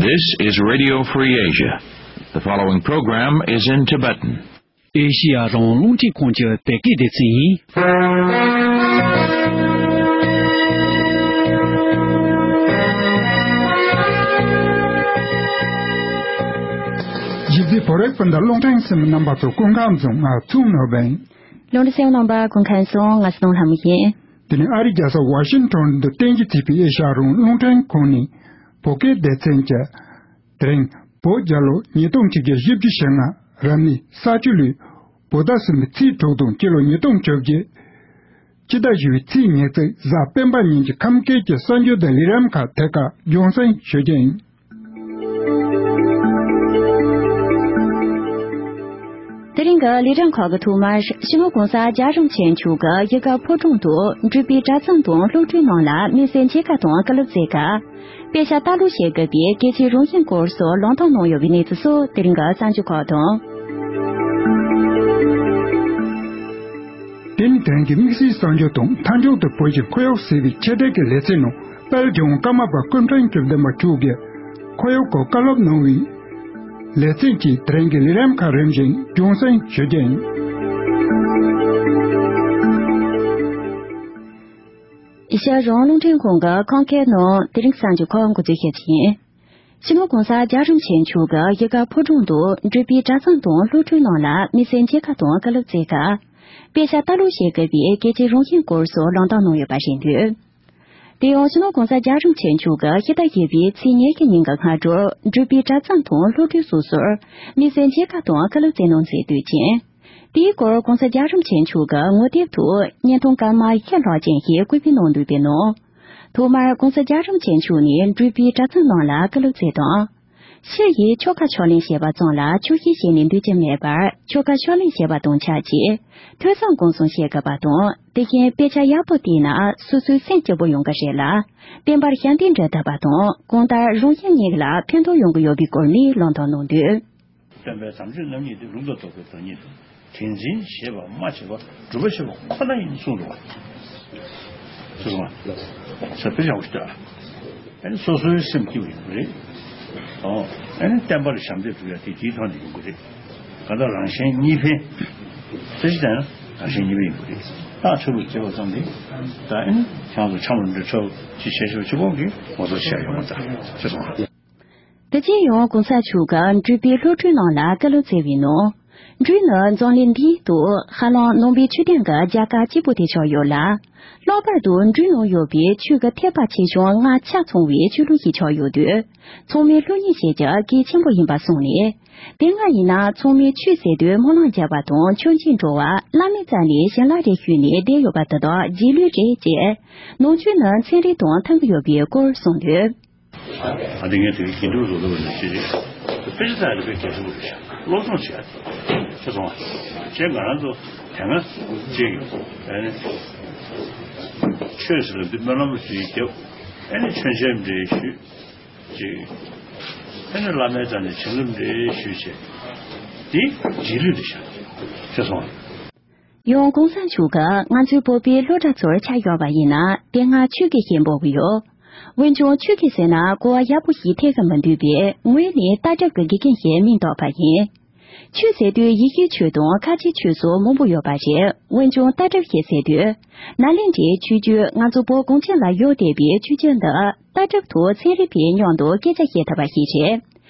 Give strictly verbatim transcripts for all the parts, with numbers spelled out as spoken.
This is Radio Free Asia. The following program is in Tibetan. ཨེ་ཤི་ཡ་རང་དབང་རླུང་འཕྲིན་ཁང་གི་བོད་སྐད་སྡེ་ཚན་ཡིན། གཞིས་རྩེ་བོད་རིགས་སྤུན་ཟླ་རླུང་འཕྲིན་གསན་པ་རྣམ་པ་ཚོ་སྐུ་ཁམས་བཟང་། ང་ཚོང་ནོར་བན། རླུང་འཕྲིན་གསན་པ་རྣམ་པ་སྐུ་ཁམས་བཟང་། ང་ཚོང་ལྷ་མོ་ཡིན། དེ་ནས་ཨ་རིའི་རྒྱལ་ས་ཝ་ཤིང་ཊོན་དུ་རྟེན་གཞི་བྱས་པའི་ཨེ་ཤ་ཡ་རང་དབང་རླུང་འཕྲིན་ཁང་ནས་བོད་སྐད་སྡེ་ཚན་གྱི། དེ་རིང་བོད་རྒྱལ་ལོ་ཉིས་སྟོང་ཆིག་བརྒྱ་བཞི་བཅུ་ཞེ་ལྔ། རབ་གནས་ས་བཅུ་ལོའི་བོད་ཟླ་གསུམ་པའི་ཚེས་དྲུག་དང་སྤྱི་ལོ་ཉིས་སྟོང་བཅོ་བརྒྱད་སྤྱི་ཟླ་བཞི་པའི་ཚེས་ཉེར་གཅིག་གཟའ་སྤེན་པ་ཉིན་གྱི་ཁམས་སྐད་ཀྱི་གསར་འགྱུར་དང་ལས་རིམ་ཁག་ཐད་ཀར་རྒྱང་སྲིང་ཞུ་རྒྱུ་ཡིན། དེ་རིང་གི་ལས་རིམ་ཁག་གི་ཐོག་མར་སྤྱི་ནོར་༸གོང་ས་རྒྱལ་བ་རིན་པོ་ཆེ་མཆོག་གིས་གཞིས་ཀ་ཕོ་བྲང་དུ་འགྲུལ་པའི་གྲྭ་ཚང་དང་སློབ་གྲྭའི་ནང་ལ་མི་སེར་མཇལ་ཁ་དང་བཀའ་སློབ་སྩལ་སྐབས། དཔེ་ཆ་ལྟ་ཀློག་བྱེད་དགོས་པའི་གལ་ཆེའི་རང་བཞིན་སྐོར་སོགས་ལམ་སྟོན་གནང་ཡོད་པའི་གནས་ཚུལ་སོགས་དེ་རིང་གི་གསར་འགྱུར་ཁག་དང་། དེ་ནི་དེ་རིང་གི་དམིགས་བསལ་གསར་འགྱུར་དང་མཐའ་མཇུག་ཏུ་བོད་ཀྱི་ཁོར་ཡུག་ཟེར་བའི་ཆེད་བསྡུས་ཀྱི་ལེ་ཚན་ནང་དཔལ་ལྡན་ཀརྨ་པ་སྐུ་ཕྲེང་བཅུ་བདུན་པ་མཆོག་གིས་ཁོར་ཡུག་སྐོར་བཀའ་སློབ་གནང་བའི་ལེ་ཚན་གྱི་དེ་རིང་གི་ལས་རིམ་ཁག་རིམ་བཞིན་རྒྱང་སྲིང་ཞུ་རྒྱུ་ཡིན། ཨེ་ཤ་ཡ་རང་དབང་རླུང་འཕྲིན་ཁང་གི་ཁམས་སྐད་ནང་དེ་རིང་གསར་འགྱུར་ཁག་འགོ་འཛུགས་ཞུ་རྒྱུ་ཡིན། སྤྱི་ནོར་༸གོང་ས་རྒྱལ་བ་རིན་པོ་ཆེ་མཆོག་གིས་གཞིས་ཀ་ཕོ་བྲང་དུ་འགྲུལ་པའི་གྲྭ་ཚང་དང་སློབ་གྲྭའི་ནང་ལ་མི་སེར་མཇལ་ཁ་དང་བཀའ་སློབ་སྩལ་སྐབས། དཔེ་ཆ་ལྟ་ཀློག་བྱེད་དགོས་པའི་གལ་ཆེའི་རང་བཞིན་སྐོར་སོགས་ལམ་སྟོན་གནང་ཡོད་པ་རེད་འདུག་དེ་ཡང་སྤྱི་ནོར་༸གོང་ས་རྒྱལ་བ་རིན་པོ་ཆེ་མཆོག་གིས་ཕྱི་ཟླ་བཞི་པའི་ཚེས་ཉེར་བཞི་ཉིན་གྱི་སྔ་དྲོར་འགྲུལ་པའི་གྲྭ་ཚང་དང་སློབ་གྲྭ་སོ་སོར་མི་སེར་མཇལ་ཁ་དང་བཀའ་སློབ་སྩལ་གནང་མཛད་དུས་ཀྱང་། དེའི་སྐོར་༸གོང་ས་རྒྱལ་བ་རིན་པོ་ཆེ་མཆོག་གིས་ངོ་དེབ་ཐོག་བརྙན་ཐུང་སྐར་མ་བཞི་ལྷག་ཅན་ཞིག་བཀོད་སྤེལ་གནང་འདུག་པའི་ནང་། ཐོག་མར་༸གོང་ས་རྒྱལ་བ་རིན་པོ་ཆེ་མཆོག་ནས་འགྲུལ་པའི་གྲྭ་ཚང་ནང་ལ་བཀའ་སློབ་སྩལ་དང་། ཕྱི་ཡི་ཆོ་ག་ཕྱག་ལེན་བྱས་པ་ཙམ་ལ་ཆོག་ཤེས་བྱས་ནས་སྡོད་རྒྱུ་མེད་པར་ཆོ་ག་ཕྱག་ལེན་བྱས་པ་དང་ཆབས་ཅིག་ཐོས་བསམ་སྒོམ་གསུམ་བྱེད་དགོས་པ་དང་། དེ་བཞིན་དཔེ་ཆ་ཡག་པོ་བལྟས་ན་སོ་སོའི་སེམས་སྐྱིད་པོ་ཡོང་གི་རེད་ལ། བསྟན་པར་ཞབས་འདེགས་འགྲོ་ཐུབ་པ་དང་གང་ལྟར་རང་གཞན་གཉིས་ལ་ཕན་ཐོགས་ཡོང་གི་ཡོད་པའི་སྐོར་ནས་ལམ་སྟོན་གནང་འདུག་སྟོན་པའི་དམ་ཆོས་རྣམ་གཉིས་ཏེ། ལུང་དང་རྟོགས་པའི་བདག་ཉིད་དོ། དེ་འཛིན་བྱེད་པ་སྨྲ་བྱེད་པ་སྒྲུབ་པ་བྱེད་པ་ཁོ་ན་ཡིན་གསུངས་འདུག་བ། ཚུལ་སོང་བ། ས་དཔེ་ཆ་འུ་ལྟ། ཨ་ནི་སོ་སོའི་སེམས་སྐྱིད་པ་ཡིན་པ་རེད། ཨོ། ཨ་ནི་བསྟན་པར་ཞབས་འདེགས་སྒྲུབ་ཡ་དེ་དེའི་ཐོག་ནས་ཡོང་གི་རེད། གང་ལྟར་རང་གཞན་གཉིས་ཕན། ས་གཞི་དང་རང་གཞན་གཉིས་ཕན་ཡིན་པ་རེད། ད་ཆོས་ལུགས་བྱེད་པ་ཙམ་ལས། ད་ཨ་ནི་ཁྱེད་རང་ཚོ་འཆམ་རུ་འགྲོ་ཆོག་ཅི་བྱེད་ཆོག་ཅི་གོང་གི་ངོ་ཚ་བྱས་ཡོང་བ་དང་ཅི་སོང་བ། དེ་རྗེས་ཡང་༸གོང་ས་མཆོག་གིས་འགྲུལ་པའི་སློབ་གྲྭའི་ནང་ལ་བཀའ་སློབ་སྩལ་བའི་ནང་། འགྲུལ་ནི་འཛམ་གླིང་འདིའི་ཐོག་ཧ་ལམ་ནང་པའི་ཆོས་ལྡན་གྱི་རྒྱལ་ཁབ་གཅིག་པུ་དེ་ཆགས་ཡོད་ལ། ལྷག་པར་དུ་འགྲུལ་ནང་ཡོད་པའི་ཆོས་ཀྱི་ཐེག་པ་ཆེ་ཆུང་ལྔ་ཆ་ཚང་བའི་ཆོས་ལུགས་ཤིག་ཆགས་ཡོད་དུས། ཚང་མས་སློབ་གཉེར་བྱེད་རྒྱུ་གལ་ཆེན་པོ་ཡིན་པ་གསུངས་ནས། དེ་སྔ་ཡིན་ན་ཚང་མས་ཆོས་ཟེར་དུས་སྨོན་ལམ་རྒྱག་པ་དང་མཆོད་མཇལ་འགྲོ་བ། བླ་མའི་རྩ་ནས་བྱིན་རླབས་རེ་ཞུས་ནས་བསྡད་ཡོད་པ་དེ་དག་རྗེས་ལུས་རེད་ཅེས། ནང་ཆོས་ནི་ཚན་རིག་དང་མཐུན་གྱི་ཡོད་པའི་སྐོར་གསུངས་འདུག་ཨ་ནི་ངས་དེ་གི་དགེ་ཕྲུག་རུ་ལུགས་ནས་ཅི་རེད། དཔེ་ཆ་ལྟ་ཡ་དེ་དཔེ་གལ་ཆེན་པོ་རེད་ཤག་སློབ་སྦྱོང་བྱེད་ཡ་དེ་ཆེ་སོང་བ། ཅེས་ང་རང་ཚོ་དེ་སྔ་ཅིག་ཨ་ནི་ཆོས་ཟེར་ལ་འདི་སྨོན་ལམ་ཞིག་བརྒྱབ། ཨ་ནི་མཆོད་མཇལ་འདྲ་ཞུས་ཅིག་ཨ་ནི་བླ་མའི་རྩ་ནས་བྱིན་རླབས་འདྲ་ཞུས་བྱས། འདི་རྗེས་ལུས་རེད་ཤག་ཆེ་སོང་བ། ཡང་༸གོང་ས་མཆོག་གིས་ང་ཚོའི་བོད་པའི་སློབ་གྲྭ་ཚོར་ཆ་བཞག་པ་ཡིན་ན་དེ་སྔ་ཆོས་དགེ་ཞེས་འབོད་ཀྱི་ཡོད། འོན་ཀྱང་ཆོས་དགེ་ཟེར་ན་གོ་བ་ཡག་པོ་ཞིག་འཐད་ཀྱི་མི་འདུག་པས་ངོས་ནས་ལྟ་གྲུབ་ཀྱི་དགེ་རྒན་ཞེས་མིང་བཏགས་པ་ཡིན། ཆོས་ཟེར་དུས་ཡེ་ཤུའི་ཆོས་དང་ཁ་ཆེའི་ཆོས་སོགས་མང་པོ་ཡོད་པ་རེད། འོན་ཀྱང་ལྟ་གྲུབ་ཞེས་ཟེར་དུས། ནཱ་ལེནྡྲའི་ཆོས་བརྒྱུད་ང་ཚོ་བོད་གངས་ཅན་ལ་ཡོད་བསྡད་པའི་ཆོས་བརྒྱུད་འདི་ལྟ་གྲུབ་ཐོག་ཚན་རིག་པའི་མཉམ་དུ་སྐད་ཆ་བཤད་ཐུབ་པ་ཞིག་རེད།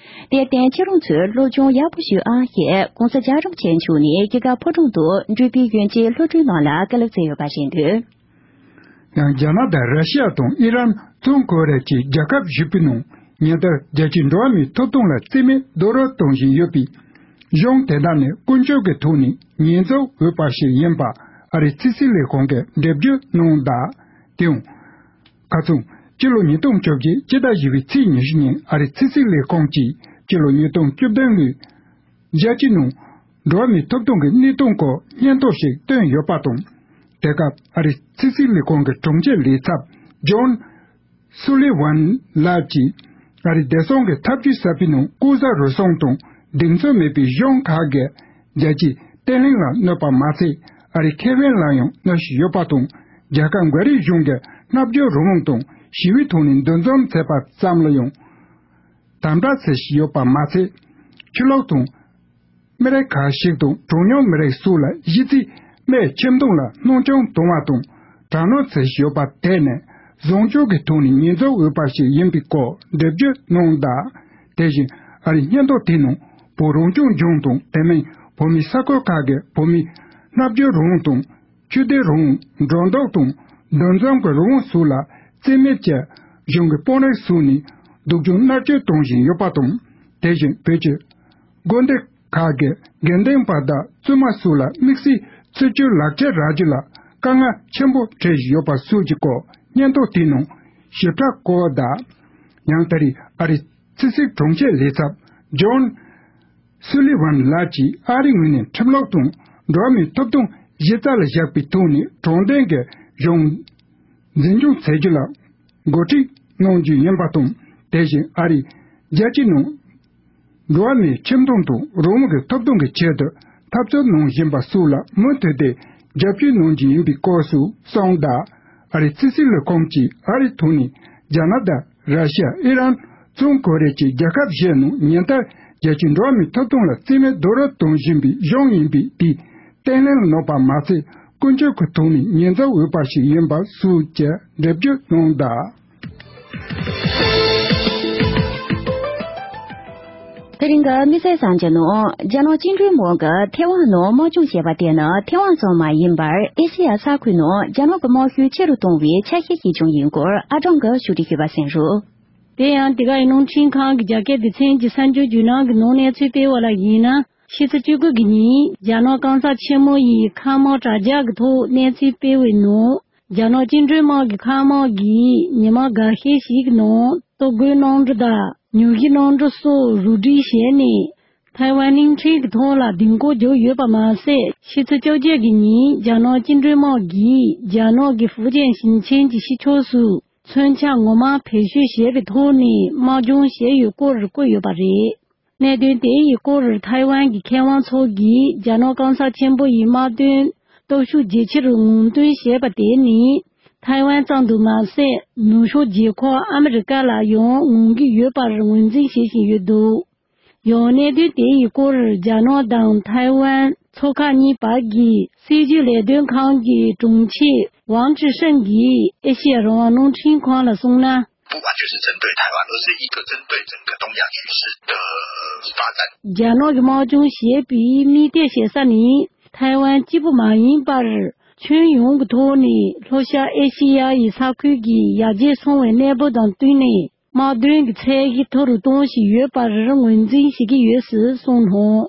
དེར་བརྟེན་ཁྱེད་རང་ཚོས་སློབ་སྦྱོང་ཡག་པོ་ཞུ་ཨང་ཞེས་༸གོང་ས་རྒྱལ་བ་རིན་པོ་ཆེ་མཆོག་ནས་གཞིས་ཀ་ཕོ་བྲང་དུ་འགྲུལ་པའི་ཡོན་ཆེན་སློབ་གྲྭའི་ནང་ལ་བཀའ་སློབ་སྩལ་ཡོད་པ་རེད་འདུག་ཡང་རྒྱ་ནག་དང་ར་ཤི་ཡ་དང་ཨི་རན། བཙོན་ཁོ་རེ་བཅས་རྒྱལ་ཁབ་བཞི་པོའི་ནང་ཉིན་ལྟར་རྒྱལ་སྤྱིའི་འགྲོ་བ་མིའི་ཐོབ་ཐང་ལ་བརྩི་མེད་རྡོག་རོལ་གཏོང་བཞིན་ཡོད་པའི་གཞུང་དེ་དག་ནས་ཀུན་སྤྱོད་ཀྱི་ཐོག་ནས་ཉེས་འཛུགས་འོས་པ་ཞིག་ཡིན་པ་ཨ་རིའི་ཕྱི་སྲིད་ལས་ཁང་གིས་འགྲེལ་བརྗོད་གནང་གདའ། དེའང་། ཁ་རྩང་། སྤྱི་ལོ་ཉིས་སྟོང་བཅོ་བརྒྱད་སྤྱི་ཟླ་བཞི་པའི་ཚེས་ཉི་ཤུ་ཉིན་ཨ་རིའི་ཕྱི་སྲིད་ལས་ཁང་གིས་སྤྱི་ལོ་ཉིས་སྟོང་བཅུ་བདུན་ལོའི་རྒྱལ་སྤྱིའི་ནང་འགྲོ་བ་མིའི་ཐོབ་ཐང་གི་གནས་སྟངས་སྐོར་སྙན་ཐོ་ཞིག་བཏོན་ཡོད་པ་དང་། དེ་སྐབས་ཨ་རིའི་ཕྱི་སྲིད་ལས་ཁང་གི་དྲུང་ཆེ་ལས་ཚབ་ཇོན་སུ་ལི་ཝན་ལགས་ཀྱིས་ཨ་རིའི་བདེ་སྲུང་གི་ཐབས་ཇུས་གསར་པའི་ནང་ལྐོག་ཟ་རུལ་སུངས་དང་གདེང་ཚོད་མེད་པའི་གཞུང་ཁག་གིས་རྒྱལ་སྤྱིའི་བརྟན་ལྷིང་ལ་གནོད་པ་མ་ཚད་ཨ་རིའི་ཁེ་ཕན་ལ་ཡང་གནོད་བཞིན་ཡོད་པ་དང་། རྒྱལ་ཁབ་འགའ་རེའི་གཞུང་གིས་མནའ་སྦྱོར་རོགས་དངུལ་དང་ཞི་བའི་ཐོག་ནས་འདུ་འཛོམས་བྱས་པ་ཙམ་ལ་ཡང་། དམ་དྲག་ཚད་ཞིག་ཡོད་པ་མ་ཚད། ཆུ་ལོག་དང་། མི་རིགས་ཁག་ཞིག་དང་གྲངས་ཉུང་མི་རིགས་སོགས་ལ་གཞི་རྩའི་མིའི་ཁྱིམ་སྟོང་ལ་སྣང་ཆུང་གཏོང་བ་དང་། དྲག་གནོན་ཚད་ཞིག་ཡོད་པ་དེ་ནི་བཟང་སྤྱོད་ཀྱི་ཐོག་ནས་ཉེས་འཛུགས་འོས་པ་ཞིག་ཡིན་པའི་སྐོར་འགྲེལ་བརྗོད་གནང་གདའ། དེ་བཞིན་ཨ་རིའི་སྙན་ཐོ་དེའི་ནང་བོད་རང་སྐྱོང་ལྗོངས་དང་དེ་མིན་བོད་མིའི་ས་ཁུལ་ཁག་གི་བོད་མིའི་སྨྲ་བརྗོད་རང་དབང་དང་། ཆོས་དད་རང་དབང་། འགྲོ་འདུག་དང་འདུ་འཛོམས་ཀྱི་རང་དབང་སོགས་ལ་བརྩི་མེད་ཀྱིས་གཞུང་གི་དཔོན་རིགས་སོགས་ནས་སྡུག་སྦྱོང་མནར་གཅོད་གཏོང་བཞིན་ཡོད་པ་དང་། དེ་བཞིན་བོད་ཀྱི་དགོན་སྡེ་ཁག་གི་དགེ་འདུན་པ་དང་བཙུན་མ་སོགས་ལ་དམིགས་བསལ་ཚུལ་འཆོས་ལག་ཁྱེར་རག་རྒྱུ་ལ་དཀའ་ངལ་ཆེན་པོ་འཕྲད་བཞིན་ཡོད་པ་སོགས་ཀྱི་སྐོར་སྙན་ཐོ་དེའི་ནང་ཞིབ་ཕྲ་བཀོད་གདའ། ཡང་ད་རེས་ཨ་རིའི་ཕྱི་སྲིད་དྲུང་ཆེ་ལས་ཚབ་ཇོན་སུ་ལི་ཝན་ལགས་ཀྱིས་ཨ་རིའི་ངོས་ནས་ཁྲིམས་ལུགས་དང་འགྲོ་བ་མིའི་ཐོབ་ཐང་གཞི་རྩ་ལ་བཞག་པའི་ཐོག་ནས་དྲང་བདེན་གྱི་གཞུང་འཛིན་སྐྱོང་བྱེད་རྒྱུ་ལ་འགོ་ཁྲིད་གནང་རྒྱུ་ཡིན་པ་དང་། དེ་བཞིན་ཨ་རིའི་རྒྱལ་སྤྱིའི་ནང་འགྲོ་བ་མིའི་ཁྱིམ་སྟོང་དང་རང་དབང་གི་ཐོབ་ཐང་གི་ཆེད་དུ་འཐབ་རྩོད་གནང་བཞིན་པ་སོགས་ལ་མུ་མཐུད་དེ་རྒྱབ་སྐྱོར་གནང་རྒྱུ་ཡིན་པའི་སྐོར་སོགས་གསུངས་གདའ། ཨ་རིའི་ཕྱི་སྲིད་ལས་ཁུངས་ཀྱིས་ཨ་རིའི་ཐོག་ནས་རྒྱ་ནག་དང་ར་ཤི་ཡ། ཨི་རན། བཙོན་ཁོ་རེ་བཅས་རྒྱལ་ཁབ་བཞི་ནང་ཉིན་ལྟར་རྒྱལ་སྤྱིའི་འགྲོ་བ་མིའི་ཐོབ་ཐང་ལ་བརྩི་མེད་རྡོག་རོལ་གཏོང་བཞིན་པའི་གཞུང་ཡིན་པའི་དེ་བརྟན་ལྷིང་གནང་བ་མ་ཚད་ཀུན་སྤྱོད་ཀྱི་ཐོག་ནས་ཉེས་འཛུགས་འོས་པ་ཞིག་ཡིན་པ་སོགས་ཀྱི་འགྲེལ་བརྗོད་གནང་གདའ། དེ་རིང་གི་དམིགས་བསལ་གསར་འགྱུར་ནང་། རྒྱ་ནག་བཅིངས་འགྲོལ་དམག་གིས་ཐེ་ཝན་ནང་དམག་སྦྱོང་བྱས་པ་དེ་ནི་ཐེ་ཝན་ཙམ་མ་ཡིན་པར་ཨེ་ཤེ་ཡ་ས་ཁུལ་ནང་རྒྱ་ནག་གི་དམག་ཤུགས་ཆེ་རུ་གཏོང་བའི་ཆ་ཤས་ཤིག་ཀྱང་ཡིན་སྐོར་ཨ་ཀྲང་གིས་ཕྱོགས་སྒྲིག་ཞུས་པ་གསན་རོགས། དེ་ཡང་དེ་ག་ཡི་རླུང་འཕྲིན་ཁང་གི་རྒྱ་སྐད་སྡེ་ཚན་གྱི་གསར་འགྱུར་བརྒྱུད་ལམ་གྱི་ནང་གནས་ཚུལ་སྤེལ་བ་ལ་ཡིན་ན། ཕྱི་ཚེས་བཅུ་དགུ་གི་ཉིན་རྒྱ་ནག་གང་ཟག་ཆེན་མོ་ཡི་མཁའ་དམག་དྲ་རྒྱ་གི་ཐོག་གནས་ཚུལ་སྤེལ་བའི་ནང་། རྒྱ་ནག་བཅིངས་འགྲོལ་དམག་གི་མཁའ་དམག་གིས་ཉི་མ་འགའ་ཤས་ཤིག་གི་ནང་སྟོབས་རྒོལ་གནམ་གྲུ་དང་མྱུར་མགྱོགས་གནམ་གྲུ་སོགས་རུབ་སྒྲིག་བྱས་ནས། ཐའེ་ཝན་གླིང་ཕྲན་གྱི་ཐོག་ལ་ལྡིང་སྐོར་བརྒྱབ་ཡོད་པ་མ་ཟད། ཕྱི་ཚེས་བཅོ་བརྒྱད་ཀྱི་ཉིན་རྒྱ་ནག་བཅིངས་འགྲོལ་དམག་གིས་རྒྱ་ནག་གི་ཧྥུ་ཅན་ཞིང་ཆེན་གྱི་ཕྱི་ཕྱོགས་སུ་མཚོན་ཆ་ངོ་མ་བེད་སྤྱོད་བྱས་པའི་ཐོག་ནས་དམག་སྦྱོང་བྱས་ཡོད་སྐོར་བཀོད་ཡོད་པ་རེད། གནད་དོན་དེ་ཡི་སྐོར་ཐའེ་ཝན་གྱི་མཁས་དབང་ཚོ་གིས་རྒྱ་ནག་གང་ཟག་ཆེན་པོ་ཡི་དམག་དོན་སྟོབས་ཤུགས་ཇེ་ཆེ་རུ་ངང་སྟོན་བྱས་པ་དེ་ནི། ཐའེ་ཝན་ཙམ་དུ་མ་ཟད། ནུབ་ཕྱོགས་རྒྱལ་ཁབ་ཨ་མི་རི་ཀ་ལ་ཡང་ངོམ་གྱི་ཡོད་པར་ངོས་འཛིན་བྱེད་བཞིན་ཡོད་འདུག་ཡང་གནད་དོན་དེ་ཡི་སྐོར་རྒྱ་ནག་དང་ཐའེ་ཝན་མཚོ་ཁ་གཉིས་བར་གྱི་སྲིད་ཇུས་ལས་དོན་ཁང་གི་དྲུང་ཆེ་ཝང་ཅི་ཧྲེང་གིས་ཨེ་ཤེ་ཡ་རང་དབང་རླུང་འཕྲིན་ཁང་ལ་གསུངས་ན། 不完全是针对台湾，而是一个针对整个东亚局势的发展。 རྒྱ་ནག་གི་དམག་སྦྱོང་བྱས་པའི་དམིགས་གཏད་བྱེད་ས་ནི་ཐའེ་ཝན་གཅིག་པུ་མ་ཡིན་པར། ཁྱོན་ཡོངས་ཀྱི་ཐོག་ནས་ལྷོ་ཤར་ཨེ་ཤེ་ཡ་ཡི་ས་ཁུལ་གྱི་ཡར་རྒྱས་སོང་བའི་གནས་བབ་དང་བསྟུན་ནས། དམག་དོན་གྱི་ཚད་གཞི་མཐོ་རུ་གཏོང་བཞིན་ཡོད་པར་ངོས་འཛིན་བྱེད་ཀྱི་ཡོད་ཅེས་གསུངས་སོང་།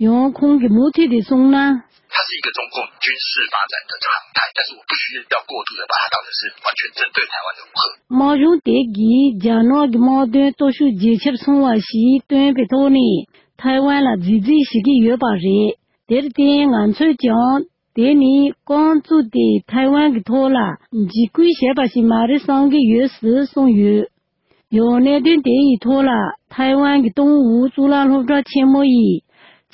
ཡང་ཁོང་གིས་མུ་མཐུད་དེ་གསུངས་ན། 它是一个中共军事发展的常态，但是我不需要过度地把它当成是完全针对台湾如何。 དམག་སྦྱོང་དེ་གིས་རྒྱ་ནག་གི་དམག་དོན་སྟོབས་ཤུགས་ཇེ་ཆེར་སོང་བ་ཞིག་སྟོན་པའི་ཐོག་ནས་ཐའེ་ཝན་ལ་རྫིག་རྫིག་བྱེད་ཀྱི་ཡོད་པ་རེད། དེར་བརྟེན་ང་ཚོས་ཀྱང་དེ་ནི་རྐང་བཙུགས་ཏེ་ཐའེ་ཝན་གྱི་ཐོག་ལ་འཇིགས་སྐུལ་བྱས་པ་ཞིག་མ་རེད་བསམ་གྱི་ཡོད་ཅེས་གསུངས་ཡོད། ཡང་གནད་དོན་དེ་ཡི་ཐོག་ལ་ཐའེ་ཝན་གྱི་ཏུང་ཝུའུ་གཙུག་ལག་སློབ་གྲྭ་ཆེན་མོ་ཡི་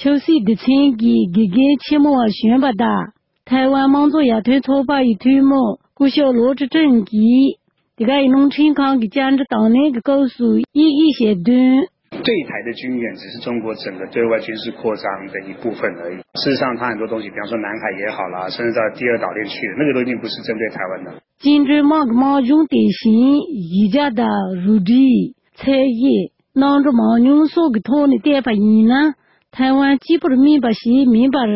ཆབ་སྲིད་སྡེ་ཚན་གྱི་དགེ་རྒན་ཆེན་མོ་བ་གཞོན་པ་དང་ཐའེ་ཝན་དམངས་གཙོ་ཡར་ཐོན་ཚོགས་པ་ཡི་འཐུས་མི་སྐུ་ཞབས་ལོ་ཀྲི་ཀྲིན་གྱིས། དེ་ག་ཡི་རླུང་འཕྲིན་ཁང་གི་བཅར་འདྲི་དང་ལེན་གྱི་སྐབས་སུ་དབྱིན་ཡིག་ཞལ་འདོན། 对台的军演只是中国整个对外军事扩张的一部分而已。事实上，它很多东西，比方说南海也好啦，甚至到第二岛链去了，那个都已经不是针对台湾的。 བཅིངས་འགྲོལ་དམག་གི་དམག་སྦྱོང་དེ་བཞིན་གཞི་རྒྱ་དང་རུ་སྒྲིག་ཚད་གཞི་གནམ་གྲུ་མང་ཉུང་སོགས་ཀྱི་ཐོག་ནས་བལྟས་པ་ཡིན་ན། ཐའེ་ཝན་གཅིག་པུར་དམིགས་པ་ཞིག་མིན་པར།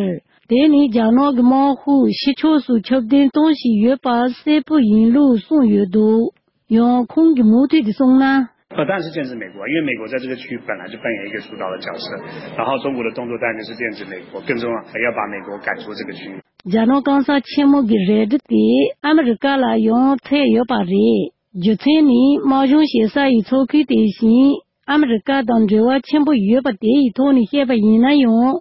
དེ་ནི་རྒྱ་ནག་གི་དམག་ཤུགས་ཕྱི་ཕྱོགས་སུ་ཁྱབ་གདལ་གཏོང་བཞིན་ཡོད་པ་གསལ་པོ་ཡིན་ལུགས་གསུངས་ཡོད་འདུག་ཡང་ཁོང་གིས་མུ་མཐུད་དེ་གསུངས་ན། 呃，当然是剑指美国，因为美国在这个区域本来就扮演一个主导的角色，然后中国的动作当然就是剑指美国，更重要还要把美国赶出这个区域。 རྒྱ་ནག་གང་ཟག་ཆེན་མོ་གི་རལ་གྲི་དེ་ཨ་མི་རི་ཀ་ལ་ཡང་ཚད་ཡོད་པ་རེད། རྒྱུ་མཚན་ནི་དམག་སྦྱོང་བྱེད་ས་ཡི་མཚོ་ཁུལ་དེ་བཞིན་ཨ་མི་རི་ཀ་དང་འབྲེལ་བ་ཆེན་པོ་ཡོད་པ་དེ་ཡི་ཐོག་ནས་བཤད་པ་ཡིན་ན་ཡང་།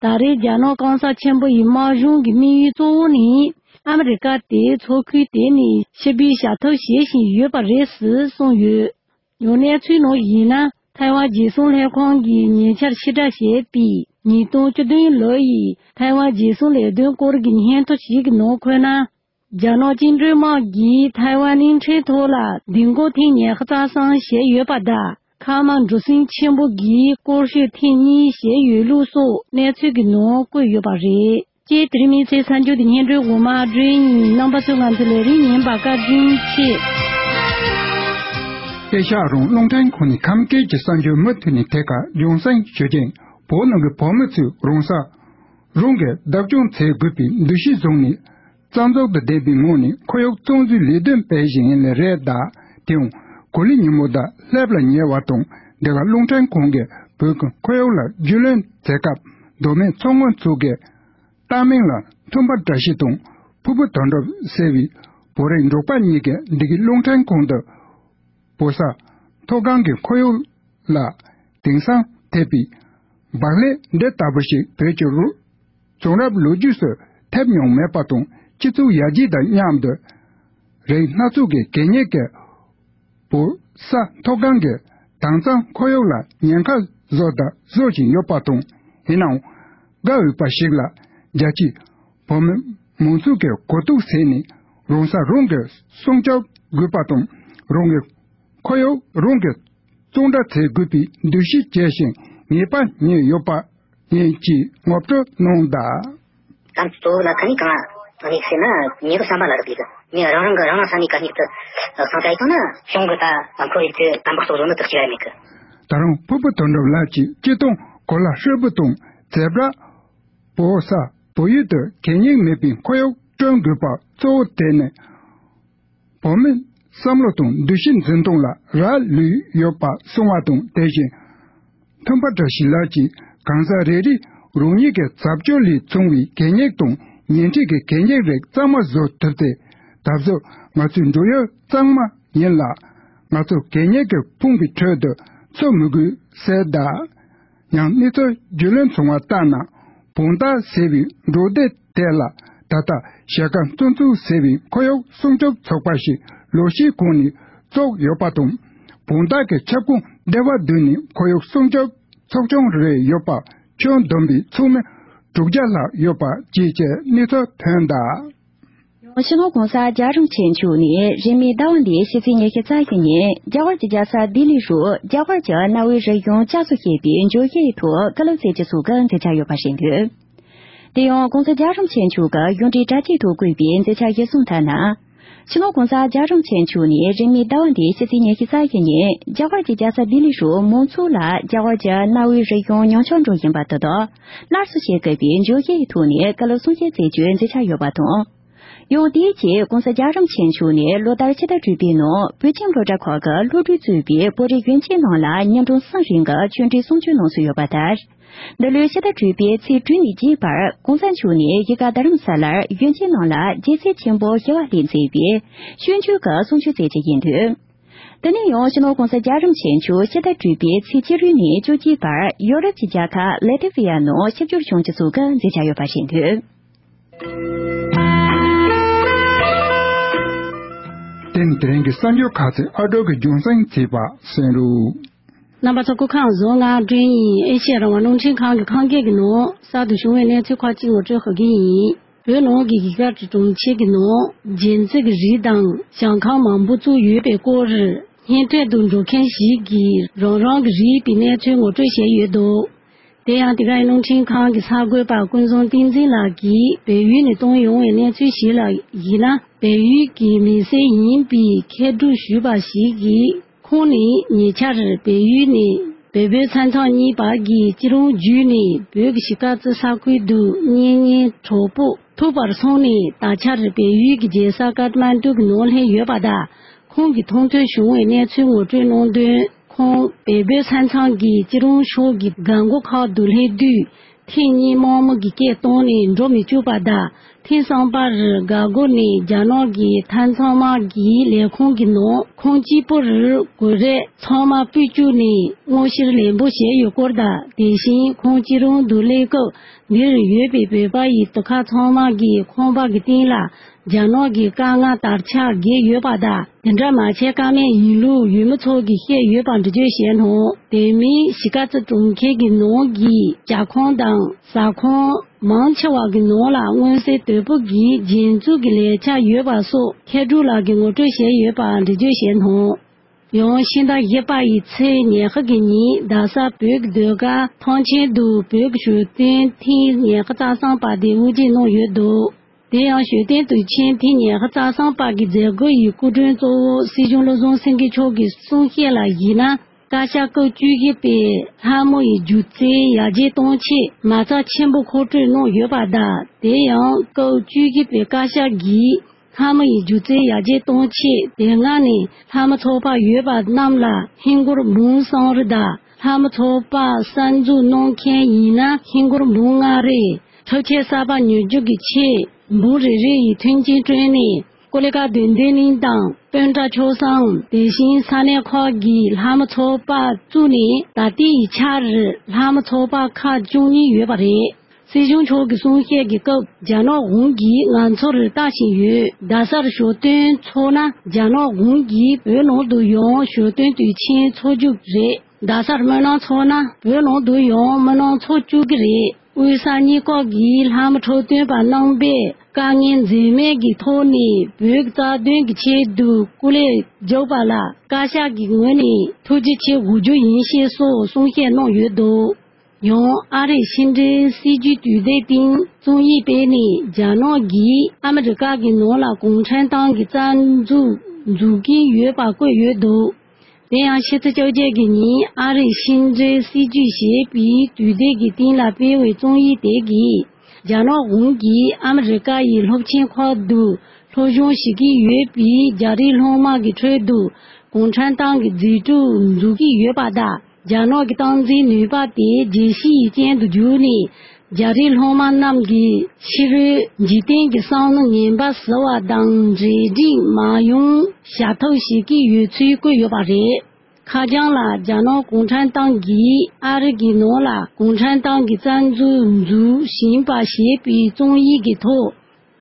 ད་རེས་རྒྱ་ནག་གང་ཟག་ཆེན་པོ་ཡི་དམག་སྦྱོང་གི་དམིགས་ཡུལ་གཙོ་བོ་ནི་ཨ་མི་རི་ཀ་དེ་མཚོ་ཁུལ་དེ་ནས་ཕྱིར་འབུད་བྱ་ཐབས་བྱེད་བཞིན་ཡོད་པ་རེད་ཅེས་གསུངས་ཡོད། ཡང་གནས་ཚུལ་ནང་བཞིན་ན། ཐའེ་ཝན་རྒྱལ་སྲུང་ལྷན་ཁང་གིས་ཉེ་ཆར་ཕྱིར་བསྒྲགས་བྱས་པའི་ཉིས་སྟོང་བཅུ་བདུན་ལོ་ཡི་ཐའེ་ཝན་རྒྱལ་སྲུང་ལས་དོན་སྐོར་གྱི་སྙན་ཐོ་ཞིག་གི་ནང་འཁོད་ན། རྒྱ་ནག་བཅིངས་འགྲོལ་དམག་གིས་ཐའེ་ཝན་གླིང་ཕྲན་ཐོག་ལ་ལྡིང་སྐོར་ཐེངས་ཉི་ཤུ་རྩ་གསུམ་བྱས་ཡོད་པ་དང་། ཐ་མག་འབྲུ་སྲིན་ཆེན་པོ་གིས་སྐོར་ཤོད་ཐེངས་གཉིས་བྱས་ཡོད་ལུགས་སོགས་གནས་ཚུལ་གྱི་ནང་བཀོད་ཡོད་པ་རེད། ཅེས་དེ་རིང་མི་ཚེའི་གསར་འགྱུར་འདི་སྙན་སྒྲོན་འོག་མ་སྒྲོན་ཡིན། རྣམ་པ་ཚོས་ང་ཚོ་ལ་རིན་ཉན་པར་བཀའ་དྲིན་ཆེ། ཨེ་ཤ་ཡ་རང་དབང་རླུང་འཕྲིན་ཁང་ནས་ཁམས་སྐད་ཀྱི་གསར་འགྱུར་མུ་མཐུད་ནས་ཐད་ཀར་རྒྱང་སྲིང་ཞུ་རྒྱུ་ཡིན། བོད་ནང་གི་བོད་མི་ཚོས་རང་སྲོག་རང་གིས་བདག་སྐྱོང་བྱེད་དགོས་པའི་འདུ་ཤེས་བཟུང་ནས། རྩ་འཛུགས་དང་ལྡན་པའི་ངང་ནས་ཁོར་ཡུག་གཙང་བཟོའི་ལས་དོན་སྤེལ་བཞིན་ཡིན་ལེ་རེད་གདའ། དེའང་གོ་ལའི་ཉིན་མོ་དང་ལྷེབ་ལ་ཉེ་བ་དང་། འདི་ག་རླུང་འཕྲིན་ཁང་གིས་བོད་ཀྱི་ཁོར་ཡུག་ལ་རྒྱུས་ལོན་བྱེད་སྐབས། མདོ་སྨད་མཚོ་སྔོན་ཚོ་གི་བཏགས་མིང་ལ་ཐུམ་པ་བཀྲ་ཤིས་དང་ཕུར་བུ་དོན་གྲུབ་ཟེར་བའི་བོད་རིགས་འབྲོག་པ་གཉིས་ཀྱིས་འདི་གའི་རླུང་འཕྲིན་ཁང་དུ། བོད་ས་མཐོ་སྒང་གི་ཁོར་ཡུག་ལ་དེང་སང་ཐེབས་པའི་བག་ལེབ་འདི་ལྟ་བུ་ཞིག་བོད་ཀྱི་རུ་བྱུང་རབས་ལོ་རྒྱུས་སུ་ཐེབས་མྱོང་མེད་པ་དང་། སྤྱི་ཚོགས་ཡར་རྒྱས་དང་མཉམ་དུ་རིགས་སྣ་ཚོགས་ཀྱི་གད་སྙིགས་ཀྱིས་བོད་ས་མཐོ་སྒང་གི་དྭངས་གཙང་ཁོར་ཡུག་ལ་ཉེན་ཁ་བཟོ་དང་བཟོ་བཞིན་ཡོད་པ་དང་། ཡིན་ནའང་དགའ་འོས་པ་ཞིག་ལ། རྒྱ་ཆེའི་བོད་མི་མང་ཚོགས་ཀྱིས་གོ་རྟོགས་བྱས་ནས་རང་ས་རང་གིས་སྲུང་སྐྱོབ་དགོས་པ་དང་། རང་གི་ཁོར་ཡུག་རང་གིས་གཙང་སྦྲ་བྱེད་དགོས་པའི་འདུ་ཤེས་བསྐྱེད་བཞིན་ངེས་པ་རྙེད་ཡོད་པ་ཡིན་ཅེས་ངོ་སྤྲོད་གནང་གདའ། ད་གཙོ་བོ་ལ་ཁ་ནི་གང་ཨ་ནི་ཟེར་ན། ཉེ་གི་བསམ་པ་ལ་རག་ལས་གི། ངས་རང་རང་གི་རང་རང་ས་ནས་གད་སྙིགས་དེ་གཙང་སྦྲ་ཡིན་ན་གཞུང་གི་ད་ཁོར་ཡུག་དེ་དམ་པ་གཙོ་བཟོ་ནི་དག་ཅིག་ར་མེད་གི། ད་རུང་ཕུར་བུ་དོན་གྲུབ་ལགས་ཀྱིས་སྤྱིར་བཏང་གོ་ལ་ཧྲིལ་པོ་དང་བྱེ་བྲག་བོད་ས་བོད་ཡུལ་དུ་གད་སྙིགས་མེད་པའི་ཁོར་ཡུག་བསྐྲུན་དགོས་པ་གཙོ་བོ་དེ་ནི། བོད་མིའི་བསམ་བློ་དང་འདུ་ཤེས་འཛིན་སྟངས་ལ་རག་ལུས་ཡོད་པ་གསུངས་པ་དང་། དེ་བཞིན་ཐུམ་པ་བཀྲ་ཤིས་ལགས་ཀྱིས་གང་ཟག་རེ་རེས་རང་ཉིད་ཀྱི་རྩབ་སྤྱོད་ལས་བྱུང་བའི་གད་སྙིགས་དང་ཉེ་འཁྲིས་ཀྱི་གད་སྙིགས་རིགས་གཙང་མ་བཟོ་ཐུབ་ཚེ། ད་གཟོད་ང་ཚོའི་འབྲེལ་ཡོད་གཙང་མ་ཡིན་ལ། ང་ཚོ་གད་སྙིགས་ཀྱི་ཕུང་པོའི་ཁྲོད་དུ་འཚོ་མི་དགོས་ཟེར་གདའ། ཡང་གནས་ཚུལ་རྒྱུས་ལོན་བྱུང་བ་ལྟར་ན། བོང་སྟག་ཟེར་བའི་འབྲོག་སྡེ་དེ་ལ་ད་ལྟ་ཞལ་དཀར་གཙང་ཚུགས་ཟེར་བའི་ཁོར་ཡུག་སྲུང་སྐྱོབ་ཚོགས་པ་ཞིག་ལོ་ཤས་གོང་ནས་བཙུགས་ཡོད་པ་དང་། བོང་སྟག་གི་ཁྱབ་ཁོངས་སྡེ་བ་བདུན་ནས་ཁོར་ཡུག་སྲུང་སྐྱོབ་ཚོགས་ཆུང་རེ་ཡོད་པ་ཁྱོན་བསྡོམས་པའི་ཚོགས་མི་དྲུག་བརྒྱ་ལྷག་ཡོད་པ་བཅས་ཀྱི་གནས་ཚུལ་ཐོན་གདའ། སྤྱི་ནོར་༸གོང་ས་༸རྒྱལ་བ་རིན་པོ་ཆེ་མཆོག་ནས་རིང་མིན་ཟླ་བ་འདིའི་ཕྱི་ཚེས་ཉི་ཤུ་རྩ་བཞི་ཉིན་རྒྱ་གར་གྱི་རྒྱལ་ས་ལྡི་ལི་རུ་རྒྱ་གར་གྱི་གནའ་བོའི་རིག་གཞུང་བསྐྱར་གསོ་བྱེད་པའི་བརྗོད་གཞིའི་ཐོག་བཀའ་སློབ་སྩལ་རྒྱུ་སོགས་ཀྱི་མཛད་འཆར་ཡོད་པ་རེད་འདུག་དེ་ཡང་༸གོང་ས་༸རྒྱལ་བ་རིན་པོ་ཆེ་མཆོག་གི་གཞུང་འབྲེལ་དྲ་རྒྱའི་ཐོག་བཀོད་པའི་མཛད་འཆར་གཞིར་བཟུང་ལྟར་ན། སྤྱི་ནོར་༸གོང་ས་༸རྒྱལ་བ་རིན་པོ་ཆེ་མཆོག་ནས་རིང་མིན་ཟླ་བ་འདིའི་ཕྱི་ཚེས་ཉི་ཤུ་རྩ་བཞི་ཉིན་རྒྱ་གར་གྱི་རྒྱལ་ས་ལྡི་ལི་རུ་མང་ཚོགས་ལ་རྒྱ་གར་གྱི་གནའ་བོའི་རིག་གཞུང་ཉམས་ཆག་འགྲོ་བཞིན་པ་དེ་དག་སླར་གསོ་བྱེད་དགོས་པའི་བརྗོད་གཞིའི་ཐོག་ནས་བཀའ་སློབ་གསུང་བཤད་མཛད་རྒྱུའི་མཛད་འཆར་ཡོད་པ་དང་། ཡང་དེའི་རྗེས་༸གོང་ས་༸རྒྱལ་བ་རིན་པོ་ཆེ་མཆོག་ནས་ལོ་ལྟར་ཕྱི་ཟླ་དྲུག་པའི་ནང་བོད་ཁྱིམ་སློབ་གྲྭ་ཁག་གི་སློབ་ཕྲུག་གཙོས་པའི་བོད་རིགས་གཞོན་སྐྱེས་རྣམས་ལ་ཉིན་གྲངས་གསུམ་རིང་གི་ཆོས་འབྲེལ་གསུང་ཆོས་གནང་སྲོལ་ཡོད་པ་ལྟར། འདི་ལོའི་ཕྱི་ཟླ་དྲུག་པའི་ཚེས་དྲུག་ནས་བརྒྱད་བར་༸གོང་ས་མཆོག་ནས་གཞིས་ཀ་རྡ་རམ་ས་ལར་གཞོན་སྐྱེས་རྣམས་ལ་རྒྱལ་སྲས་ཆེན་པོ་ཞི་བ་ལྷས་མཛད་པའི་ཤོད་འཇུག་གི་གསུང་ཆོས་སྩལ་རྒྱུ་ཡིན་འདུག་དེ་ནས་ཡང་སྤྱི་ནོར་༸གོང་ས་༸རྒྱལ་བ་རིན་པོ་ཆེ་མཆོག་ཕྱི་ཟླ་དྲུག་པའི་ཚེས་བཅུ་དྲུག་ནས་བཅུ་གཅིག་བར་ཡོ་རོབ་ཀྱི་རྒྱལ་ཁབ་ལེ་ཏི་ཝི་ཡ་ནང་ཆིབས་བསྒྱུར་བྱུང་རྒྱུ་སོགས་ཀྱི་མཛད་འཆར་ཡོད་པ་རེད་འདུག་དེ་ནི་དེ་རིང་གི་གསར་འགྱུར་ཁག་ཅིག་ཨ་སྒྲོལ་གྱིས་རྒྱང་སྲིང་བྱས་པ་གསན་རོགས། རྣམ་པ་ཚོ་སྐུ་ཁམས་བཟང་། ང་སྒྲོན་ཡིན། ཨེ་ཤེ་ཡ་རང་དབང་རླུང་འཕྲིན་ཁང་གི་ཁམས་སྐད་ཀྱི་ནང་གསར་དུ་བྱུང་བའི་གནས་ཚུལ་ཁག་ཅིག་ངོ་སྤྲོད་ཞུ་གི་ཡིན། བོད་ནང་གི་གཞིས་ཀ་རྩེ་གྲོང་ཁྱེར་གྱི་ནང་རྒྱལ་རྩེ་གི་རིགས་དང་ཞིང་ཁམས་མང་པོ་བཙུགས་ཡོད་པའི་སྐོར་གཉེན་འཕྲད་དུ་འགྲོ་མཁན་ཞིག་གིས་རང་རང་གི་རིག་པའི་གནས་ཚུལ་ངོ་སྤྲོད་བྱས་ཡོད་འདུག་དེ་ཡང་དེ་གའི་རླུང་འཕྲིན་ཁང་གི་གསར་འགོད་པ་ཀུན་བཟང་བསྟན་འཛིན་ལགས་ཀྱིས་བལ་ཡུལ་ནས་བཏང་ཡོང་བའི་གནས་ཚུལ་ཞིག་ལ་གཞིགས་ན། བལ་ཡུལ་གྱི་མི་སེར་ཡིན་པའི་མཁས་གྲུབ་ཞུས་པ་ཞིག་གིས། ཁོང་ནི་ཉེ་ཆར་བལ་ཡུལ་ནས་བལ་བོད་ས་མཚམས་གཉིས་བར་གྱི་སྐྱིད་རོང་བརྒྱུད་ནས་བོད་ཀྱི་གཞིས་ཀ་རྩེ་ས་ཁུལ་དུ་གཉེན་ཉེ་གྲོགས་པོ་ཐུག་པར་སོང་ནས། ད་ཆར་བལ་ཡུལ་གྱི་རྒྱལ་ས་ཀ་ཏ་མན་ཌུ་གི་ནང་སླེབས་ཡོད་པ་དང་། ཁོང་གིས་མཐོང་ཐོས་བྱུང་བའི་གནས་ཚུལ་ངོ་སྤྲོད་གནང་དོན། ཁོང་བལ་བོད་ས་མཚམས་ཀྱི་སྐྱིད་རོང་ཕྱོགས་ཀྱི་རྒན་རྒོན་ཁག་ཏུ་སླེབས་དུས། ཐེངས་གཉིས་དམག་མི་གིས་སྐད་བཏང་ནས་འགྲོ་མི་བཅུག་པ་དང་། ཐེངས་གསུམ་པར་རྒན་རྒོན་ནས་རྒྱ་ནག་གི་མཐའ་མཚམས་དམག་གི་ལས་ཁུངས་ཀྱི་ནང་ཁོང་གཅིག་པུར་གོ་རེ་ཚང་མ་སྤུས་བཅུག་ནས་དངོས་བཤེར་ལན་པོ་བྱས་ཡོད་སྐོར་དང་། དེ་བཞིན་ཁོང་སྐྱིད་རོང་དུ་སླེབས་སྐབས། འདིར་ཡོད་པའི་བོད་པ་ཡི་དུ་ཁ་ཚང་མ་གིས་ཁང་པ་གི་སྟེང་ལ་རྒྱ་ནག་གི་དཀར་མངའ་དར་ཆ་བརྒྱབ་ཡོད་པ་དང་། དེ་འདྲ་མ་བྱས་ཀ་མེད་ཡིན་ལུགས་ཡུལ་མི་ཚོ་གིས་བཤད་ཡོད་པ་འགྲེལ་བརྗོད་བྱས་གནང་། དེ་མིན་གཞིས་ཀ་རྩེ་གྲོང་ཁྱེར་གྱི་ནང་གི་ཇ་ཁང་དང་ཟ་ཁང་མང་ཆེ་བ་གི་ནང་ལ་མངོན་གསལ་དོད་པོ་གིས་རྒྱན་འཛུགས་ཀྱི་ལས་འཆར་ཡོད་པ་སོགས་མཁས་གྲུབ་ལགས་ཀྱིས་ངོ་སྤྲོད་བྱས་ཡོད་པ་འགྲེལ་བརྗོད་བྱས་གནང་། ཡང་ཕྱི་ཟླ་བཞི་པ་ཡི་ཚེས་ཉི་ཤུ་གི་ཉིན་རྡ་ས་བོད་ཀྱི་ཟློས་གར་ཐང་ཆེན་དུ་བོད་ཀྱི་ཞོ་སྟོན་ཐེངས་ཉི་ཤུ་རྩ་གསུམ་པ་དེ་དབུ་འབྱེད་གནང་ཡོད་འདུག་དེ་ཡང་ཞོ་སྟོན་དུས་ཆེན་ཐེངས་ཉི་ཤུ་རྩ་གསུམ་པ་གི་མཛད་སྒོ་ཡི་སྐུ་མགྲོན་གཙོ་བོ་སྲིད་སྐྱོང་བློ་བཟང་སེང་གེ་མཆོག་གི་གསུང་བཤད་ལ་གཞིགས་ན། བཀའ་ཤག་སྐབས་བཅུ་བཞི་པའི་ལྷ་མོ་ཡི་སྒྱུ་རྩལ་ཡར་རྒྱས་གཏོང་ཆེད་མ་རྩ་ཆེན་པོ་མཁོ་སྤྲོད་གནང་ཡོད་པ་དང་། དེ་ཡང་སྐབས་བཅུ་བཞི་པའི་བཀའ་ཤག་གིས་ལྷ་མོ་ཡི་སྒྱུ་རྩལ་ཡར་རྒྱས་གཏོང་ཆེད་དེ་སྔ་ནས་ལྷ་མོ་ཚོགས་པ་ཡོད་པ་རྣམས་ལ་ཧིན་སྒོར་འབུམ་གསུམ་རེ་དང་། ལྷ་མོ་ཚོགས་པ་གསར་འཛུགས་གནང་མཁན་ཡིན་ན་ཧིན་སྒོར་འབུམ་ལྔ་རེ། འཕྲུལ་ཆས་གསར་པ་ཉོ་རྒྱུ་གི་ཆེད་འབུམ་རེ་རེ་ཡི་མཐུན་རྐྱེན་བསྐྲུན་ནས། ཀོ་ལི་གྷལ་དོན་ལྡན་གླིང་དང་སྤོན་ཊ་ཆོས་བཟང་། དེ་བཞིན་ས་གནས་ཁག་གི་ལྷ་མོ་ཚོགས་པ་བཙུགས་ནས། ད་ལྟའི་ཆར་ལྷ་མོ་ཚོགས་པ་ཁག་བཅུ་གཉིས་ཡོད་པ་རེད། སྲིད་སྐྱོང་མཆོག་གི་གསུང་བཤད་ཀྱི་སྐབས། རྒྱ་ནག་གཞུང་གིས་ང་ཚོར་ལྟ་བཞིན་ཡོད། རྡ་སར་ཞོ་སྟོན་འཚོགས་ན། རྒྱ་ནག་གཞུང་གིས་བོད་ནང་དུ་ཡང་ཞོ་སྟོན་དུས་ཆེན་འཚོགས་རྒྱུ་རེད། རྡ་སར་སྨོན་ལམ་འཚོགས་ན། བོད་ནང་དུ་ཡང་སྨོན་ལམ་འཚོགས་བཅུག་གི་རེད། དབུས་ས་གཉིས་ཀ་གི་ལྷ་མོ་འཁྲབ་སྟོན་པ་རྣམ་པས་དཀའ་ངལ་འཛེམས་མེད་ཀྱི་ཐོག་ནས་བོད་ཀྱི་རྩ་དོན་གྱི་ཆེད་དུ་སྐུ་ལས་བསྐྱངས་པ་ལ་བཀའ་ཤག་གི་ངོས་ནས་ཐུགས་རྗེ་ཆེ་ཞུ་རྒྱུ་ཡིན་ཞེས་སོགས་གསུང་བཤད་གནང་ཡོད་འདུག་ཡང་ཨ་རིའི་ཕྱི་འབྲེལ་སྲིད་ཇུས་དུས་དེབ་སྟེང་རྩོམ་ཡིག་སྤེལ་ནས། རྒྱ་ནག་གིས་ཨ་མི་རི་ཀ་གི་ནང་ལ་གུང་ཁྲན་ཏང་གི་རྩ་འཛུགས་འཛུགས་ཀྱིན་ཡོད་པ་བཀོད་ཡོད་འདུག་དེ་ཡང་ཕྱི་ཚེས་བཅོ་བརྒྱད་ཀྱི་ཉིན་ཨ་རིའི་ཕྱི་འབྲེལ་སྲིད་ཇུས་ཞེས་པའི་དུས་དེབ་ཀྱི་སྟེང་ལ་སྤེལ་བའི་རྩོམ་ཡིག་དེ་གིས། རྒྱ་ནག་གཞུང་གིས་ཨ་མི་རི་ཀ་ཡི་སློབ་ཆེན་ཁག་ཏུ་སློབ་སྦྱོང་བྱེད་ཀྱི་ཡོད་པའི་རྒྱ་རིགས་སློབ་མ་གི་ཁྲོད་དུ་གུང་ཁྲན་ཏང་གི་རྫས་གྲུབ་འཛུགས་ཀྱི་ཡོད་པ་དང་། རྒྱ་ནག་གི་སྟངས་འཛིན་ནུས་པ་དེ་རྒྱལ་སྤྱི་ཡི་རྐྱེན་དུ་གྱུར་ནས། རྒྱ་རིགས་སློབ་མ་རྣམས་ཀྱིས་ཕྱི་རོལ་འཇིག་རྟེན་གྱི་བསམ་བློ་ངན་པ་ཟེར་བ་དང་འབྲེལ་འདྲིས་མ་ཡོང་བྱ་ཐབས་བྱེད་ཀྱི་ཡོད་ཚུལ་བཀོད་ཡོད་པ་རེད། ཁ་བྱང་ལ། རྒྱ་ནག་གུང་ཁྲན་ཏང་གིས་ཨ་རི་གི་ནང་ལ་གུང་ཁྲན་ཏང་གི་རྩ་འཛུགས་འཛུགས་བཞིན་པ་ཞེས་པའི་རྩོམ་ཡིག་གི་ཐོག་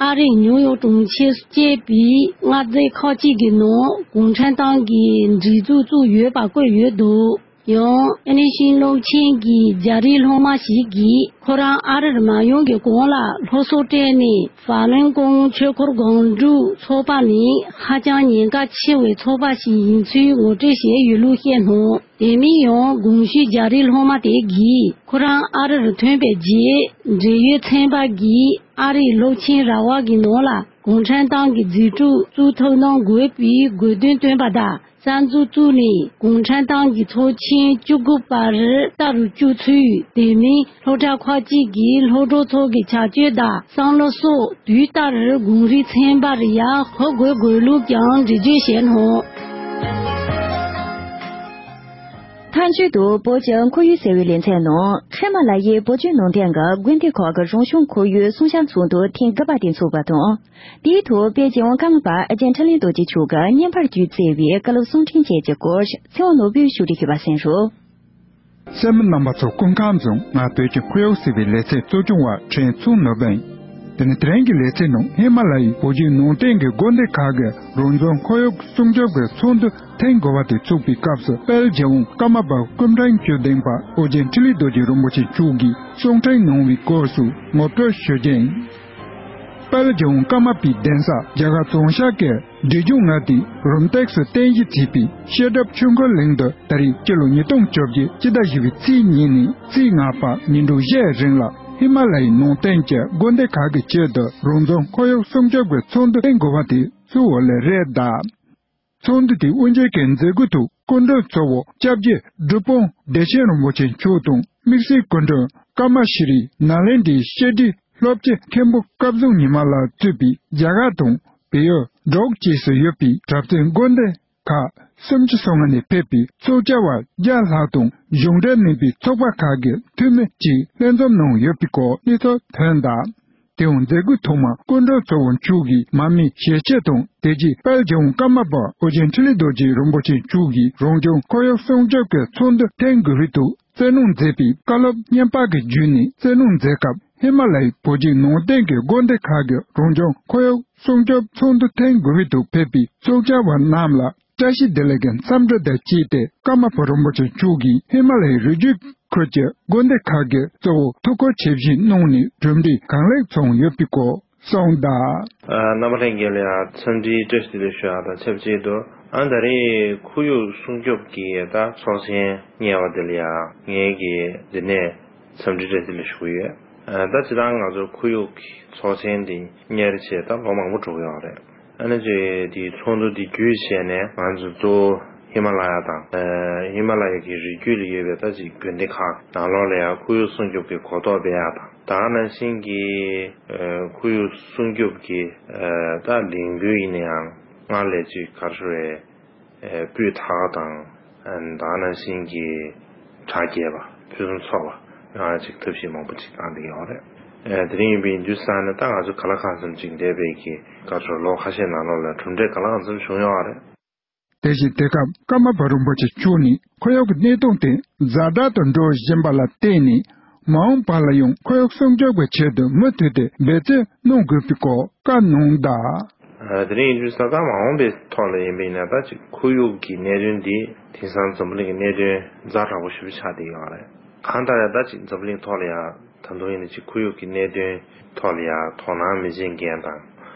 ཨ་རིའི་ཉིའུ་ཡོག་གྲོང་ཁྱེར་བཅས་པའི་མངའ་སྡེ་ཁག་ཅིག་གི་ནང་གུང་ཁྲན་ཏང་གི་སྒྲིག་འཛུགས་བཙུགས་ཡོད་པ་བཀོད་ཡོད་འདུག་ཡང་ཨེ་ནི་ཤིང་སློབ་ཆེན་གྱི་རྒྱ་རིགས་སློབ་མ་ཞིག་གིས། ཁོ་རང་ཨ་རིར་མ་ཡོང་གི་གོང་ལ་སློབ་གསོ་སྤྲད་ནས། ཧྥ་ལུན་ཀོང་ཆོས་འཁོར་སྒོམ་སྒྲུབ་ཚོགས་པ་ནི་ཧ་ཅང་ཉེན་ཁ་ཆེ་བའི་ཚོགས་པ་ཞིག་ཡིན་ཚུལ་ངོ་སྤྲོད་བྱས་ཡོད་ལུགས་བཤད་སྣང་། དེ་མིན་ཡང་གོང་ཞུས་རྒྱ་རིགས་སློབ་མ་དེ་གིས། ཁོ་རང་ཨ་རིར་ཐོན་པའི་རྗེས། འབྲེལ་ཡོད་ཚན་པ་གིས་ཨ་རིའི་སློབ་ཆེན་ར་བ་གི་ནང་ལ་གུང་ཁྲན་ཏང་གི་རྫས་གྲུབ་བཙུགས་ཐུབ་གནང་དགོས་པའི་དགོས་འདུན་བཏོན་པ་དང་། རྩ་འཛུགས་བཙུགས་ནས་གུང་ཁྲན་ཏང་གི་ཚོགས་ཆེན་བཅུ་དགུ་པར་བསྟར་བཅུག་ཚུལ། དེ་མིན་སློབ་གྲྭ་ཁག་ཅིག་གི་སློབ་གྲོགས་ཚོ་གི་བྱ་སྤྱོད་དང་བསམ་བློ་སོགས་དུས་ལྟར་གངས་རིའི་ཚན་པར་ཡང་ཧ་གོ་དགོས་ལུགས་ཀྱང་འགྲེལ་བརྗོད་བྱས་སྣང་། མཐའ་མཇུག་ཏུ་བོད་ཀྱི་ཁོར་ཡུག་ཟེར་བའི་ལེ་ཚན་ནང་། ཧི་མ་ལ་ཡའི་བོད་བརྒྱུད་ནང་བསྟན་གྱི་དགོན་སྡེ་ཁག་གི་རང་བྱུང་ཁོར་ཡུག་སྲུང་སྐྱོབ་ཚོགས་འདུ་ཐེངས་དགུ་པ་དེ་འཚོགས་པ་དང་། དེའི་ཐོག་དཔལ་རྒྱལ་དབང་ཀརྨ་པ་ཨོ་རྒྱན་འཕྲིན་ལས་རྡོ་རྗེ་མཆོག་གིས་བརྙན་པར་བརྒྱུད་བསྩལ་བའི་བཀའ་སློབ་གསུང་འཕྲིན་བཅས་ཀྱི་སྐོར་ཚེ་དབང་ནོར་བུས་ཕྱོགས་སྒྲིག་ཞུས་པ་གསན་རོགས། གསན་མི་རྣམ་པ་ཚོ་སྐུ་ཁམས་བཟང་། ང་བོད་ཀྱི་ཁོར་ཡུག་ཟེར་བའི་ལེ་ཚན་གཙོ་སྐྱོང་བ་ཁྲེན་ཚུང་ནོར་བུ་ཡིན། དེ་ནི་དེ་རིང་གི་ལེ་ཚན་ནང་ཧི་མ་ལ་ཡའི་བོད་བརྒྱུད་ནང་བསྟན་གྱི་དགོན་སྡེ་ཁག་གི་རང་བྱུང་ཁོར་ཡུག་སྲུང་སྐྱོབ་ཀྱི་ཚོགས་འདུ་ཐེངས་དགུ་པ་དེ་ཚུགས་པའི་སྐབས་སུ། དཔལ་རྒྱལ་དབང་ཀརྨ་པ་སྐུ་ཕྲེང་བཅུ་བདུན་པ་ཨོ་རྒྱན་འཕྲིན་ལས་རྡོ་རྗེ་རིན་པོ་ཆེ་མཆོག་གིས་གསུང་འཕྲིན་གནང་བའི་སྐོར་སུ་ངོ་སྤྲོད་ཞུ་རྒྱུ་ཡིན། དཔལ་རྒྱལ་དབང་ཀརྨ་པའི་གདན་ས་རྒྱ་གར་བྱང་ཤར་གྱི་འབྲས་ལྗོངས་མངའ་སྡེའི་རམ་འདེགས་སུ་རྟེན་གཞི་བྱས་པའི་བཤད་སྒྲུབ་ཆོས་འཁོར་གླིང་དུ་ད་རེས་སྤྱི་ལོ་ཉིས་སྟོང་བཅོ་བརྒྱད་སྤྱི་ཟླ་བཞི་པའི་ཚེས་གཉིས་ནས་ཚེས་ལྔ་བར་ཉིན་གྲངས་བཞིའི་རིང་ལ་ཧི་མ་ལ་ཡའི་ནང་བསྟན་གྱི་དགོན་སྡེ་ཁག་གི་ཆེད་དུ་རང་བྱུང་ཁོར་ཡུག་སྲུང་སྐྱོབ་ཀྱི་ཚོགས་འདུ་ཐེངས་དགུ་པ་དེ་ཚུགས་ཡོད་ལེ་རེད་གདའ། ཚོགས་འདུ་དེའི་དབུ་འབྱེད་ཀྱི་མཛད་སྒོའི་ཐོག་སྐུ་མགྲོན་གཙོ་བོ་སྐྱབས་རྗེ་སྒྲུབ་དཔོན་བདེ་ཆེན་རིན་པོ་ཆེ་མཆོག་དང་། དམིགས་བསལ་སྐུ་མགྲོན་ཀརྨ་ཤྲཱི་ནཱ་ལེནྡྲའི་བཤད་སྒྲུབ་སློབ་སྤྱི་མཁན་པོ་སྐལ་བཟང་ཉི་མ་ལགས་གཙོས་པའི་རྒྱ་གར་དང་བལ་ཡུལ་འབྲུག་བཅས་སུ་ཡོད་པའི་གྲྭ་བཙུན་དགོན་སྡེ་ཁག་སུམ་ཅུ་སོ་ལྔ་ནས་ཕེབས་པའི་ཚོགས་བཅར་བ་བརྒྱ་ལྷག་དང་། གཞུང་འབྲེལ་མིན་པའི་ཚོགས་པ་ཁག་གི་འཐུས་མི་བཅས་ལྷན་འཛོམས་གནང་ཡོད་པའི་སྐོར་གནས་ཚུལ་ཐོན་གདའ། དེའང་མཛད་སྒོའི་ཐོག་མར་སྐུ་མགྲོན་གཙོ་བོ་མཆོག་གིས་མར་མེའི་ཞལ་ཆད་དང་། དེ་རྗེས་དཔལ་རྒྱལ་དབང་ཀརྨ་པ་ཨོ་རྒྱན་འཕྲིན་ལས་རྡོ་རྗེ་རིན་པོ་ཆེ་མཆོག་གིས་རང་བྱུང་ཁོར་ཡུག་སྲུང་སྐྱོབ་ཀྱི་ཚོགས་འདུ་ཐེངས་དགུ་པའི་ཐོག་སྩལ་གནང་མཛད་པའི་བཀའ་སློབ་བརྙན་པར་གྱི་བརྒྱུད་ནས་སྩལ་གནང་མཛད་སྐབས། ཧི་མ་ལ་ཡའི་བོད་བརྒྱུད་ནང་བསྟན་གྱི་དགོན་སྡེ་ཁག་གི་རང་བྱུང་ཁོར་ཡུག་སྲུང་སྐྱོབ་ཚོགས་འདུ་ཐེངས་དགུ་པའི་ཐོག་ཕེབས་པའི་ཚོགས་བཅར་བ་རྣམས་ལ་བཀྲ་ཤིས་བདེ་ལེགས་ཀྱི་འཚམས་འདྲི་དང་བཅས་ཏེ། ཀརྨ་པ་རིན་པོ་ཆེ་མཆོག་གིས་ཧི་མ་ལ་ཡའི་རི་རྒྱུད་ཁུལ་གྱི་དགོན་སྡེ་ཁག་གི་གཙོ་བོར་ཐུགས་ཁུར་ཆེ་བཞེས་གནང་ནས་གྲུབ་འབྲས་གང་ལེགས་བྱུང་ཡོད་པའི་སྐོར་གསུངས་གདའ། རྣམ་པ་ལྷན་རྒྱས་ལ་ཡང་འཚམས་འདྲིའི་བཀྲ་ཤིས་བདེ་ལེགས་ཞུ་ཡག་དང་ཆབས་ཅིག་ཏུ། ཨ་ད་རེས་ཁོར་ཡུག་སྲུང་སྐྱོབ་ཀྱི་ད་ཚོགས་ཆེན་གཉེར་བ་འདི་ལ་ཡང་ངས་ཀྱི་འདི་ནས་འཚམས་འདྲི་བཀྲ་ཤིས་བདེ་ལེགས་ཞུ་གི་ཡོད། ཨ་ད་སྤྱིར་བཏང་ང་ཚོ་ཁོར་ཡུག་གི་ཚོགས་ཆེན་འདི་གཉེར་བྱས་ད་ལོ་མང་པོ་འགྲོ་གི་ཡོད་རེད། ཨ་ནི་ཅིག་དེའི་ཚོགས་འདུ་འདི་བརྒྱུད་བྱས་ནས་ང་ཚོ་གཙོ་བོ་ཧི་མ་ལ་ཡ་དང་། ཨ་ཧི་མ་ལ་ཡ་གི་རི་རྒྱུད་ལ་ཡོད་པའི་ད་ཅིག་དགོན་སྡེ་ཁག་ནང་ལོགས་ལ་ཡང་ཁོར་ཡུག་སྲུང་སྐྱོབ་ཀྱི་གོ་རྟོགས་སྤེལ་ཡག་དང་། ད་ག་ནང་བཞིན་གྱི་ཨ་ཁོར་ཡུག་སྲུང་སྐྱོབ་ཀྱི་ཨ་ད་ལས་འགུལ་ཡིན་ན་ཡང་སྔར་ལས་ཅིག་ག་རེ་ཞུ་རེད། ཨ་སྤུས་དག་དང་། ཨ་ད་ག་ནང་བཞིན་གྱི་གྲ་རྒྱས་པ། ཕུན་སུམ་ཚོགས་པ་ཡང་ཅིག་ཐབས་ཤེས་མང་པོ་ཅིག་བཏང་བསྡད་ཡོད་རེད། ཨ་དེ་རིང་ཡིན་པའི་དུས་ཙང་ནས་ད་ང་ཚོ་ག་ལ་གང་འཚམ་ཅིག་འདས་པའི་གི་སྐབས་སུ་ལོ་ཁ་ཤས་ནང་ལོགས་ལ་གྲུབ་འབྲས་ག་ལ་གང་འཚམ་བྱུང་ཡོད་རེད། དེ་བཞིན་དེ་སྐབས་ཀརྨ་པ་རིན་པོ་ཆེ་མཆོག་ནས་ཁོར་ཡུག་གི་གནད་དོན་དེ་ཛ་དྲག་ཏུ་འགྲོ་བཞིན་པ་ལ་བརྟེན་ནས། མ་འོངས་པ་ལ་ཡང་ཁོར་ཡུག་སྲུང་སྐྱོབ་ཀྱི་ཆེད་དུ་མུ་མཐུད་དེ་འབད་བརྩོན་གནང་དགོས་པའི་སྐོར་བཀའ་གནང་གདའ། ཨ་དེ་རིང་ཡིན་དུས་ཙང་ད་མ་འོངས་པའི་ཐོག་ལ་ཡིན་པ་ཡིན་ན་ད་ཅིག་ཁོར་ཡུག་གི་གནད་དོན་འདི་དེང་སང་འཛམ་བུ་གླིང་གི་གནད་དོན་ཛ་དྲག་པོ་ཞེ་པོ་ཆགས་བསྡད་ཡོད་རེད། གང་ལྟར་ཡང་ད་ཅིག་འཛམ་བུ་གླིང་ཐོག་ལ་ཡང་ད་དུང་ཡིན་ན་ཅིག་ཁོར་ཡུག་གི་གནད་དོན་ཐོག་ལ་ཡང་དོ་སྣང་མི་བྱེད་མཁན་དང་།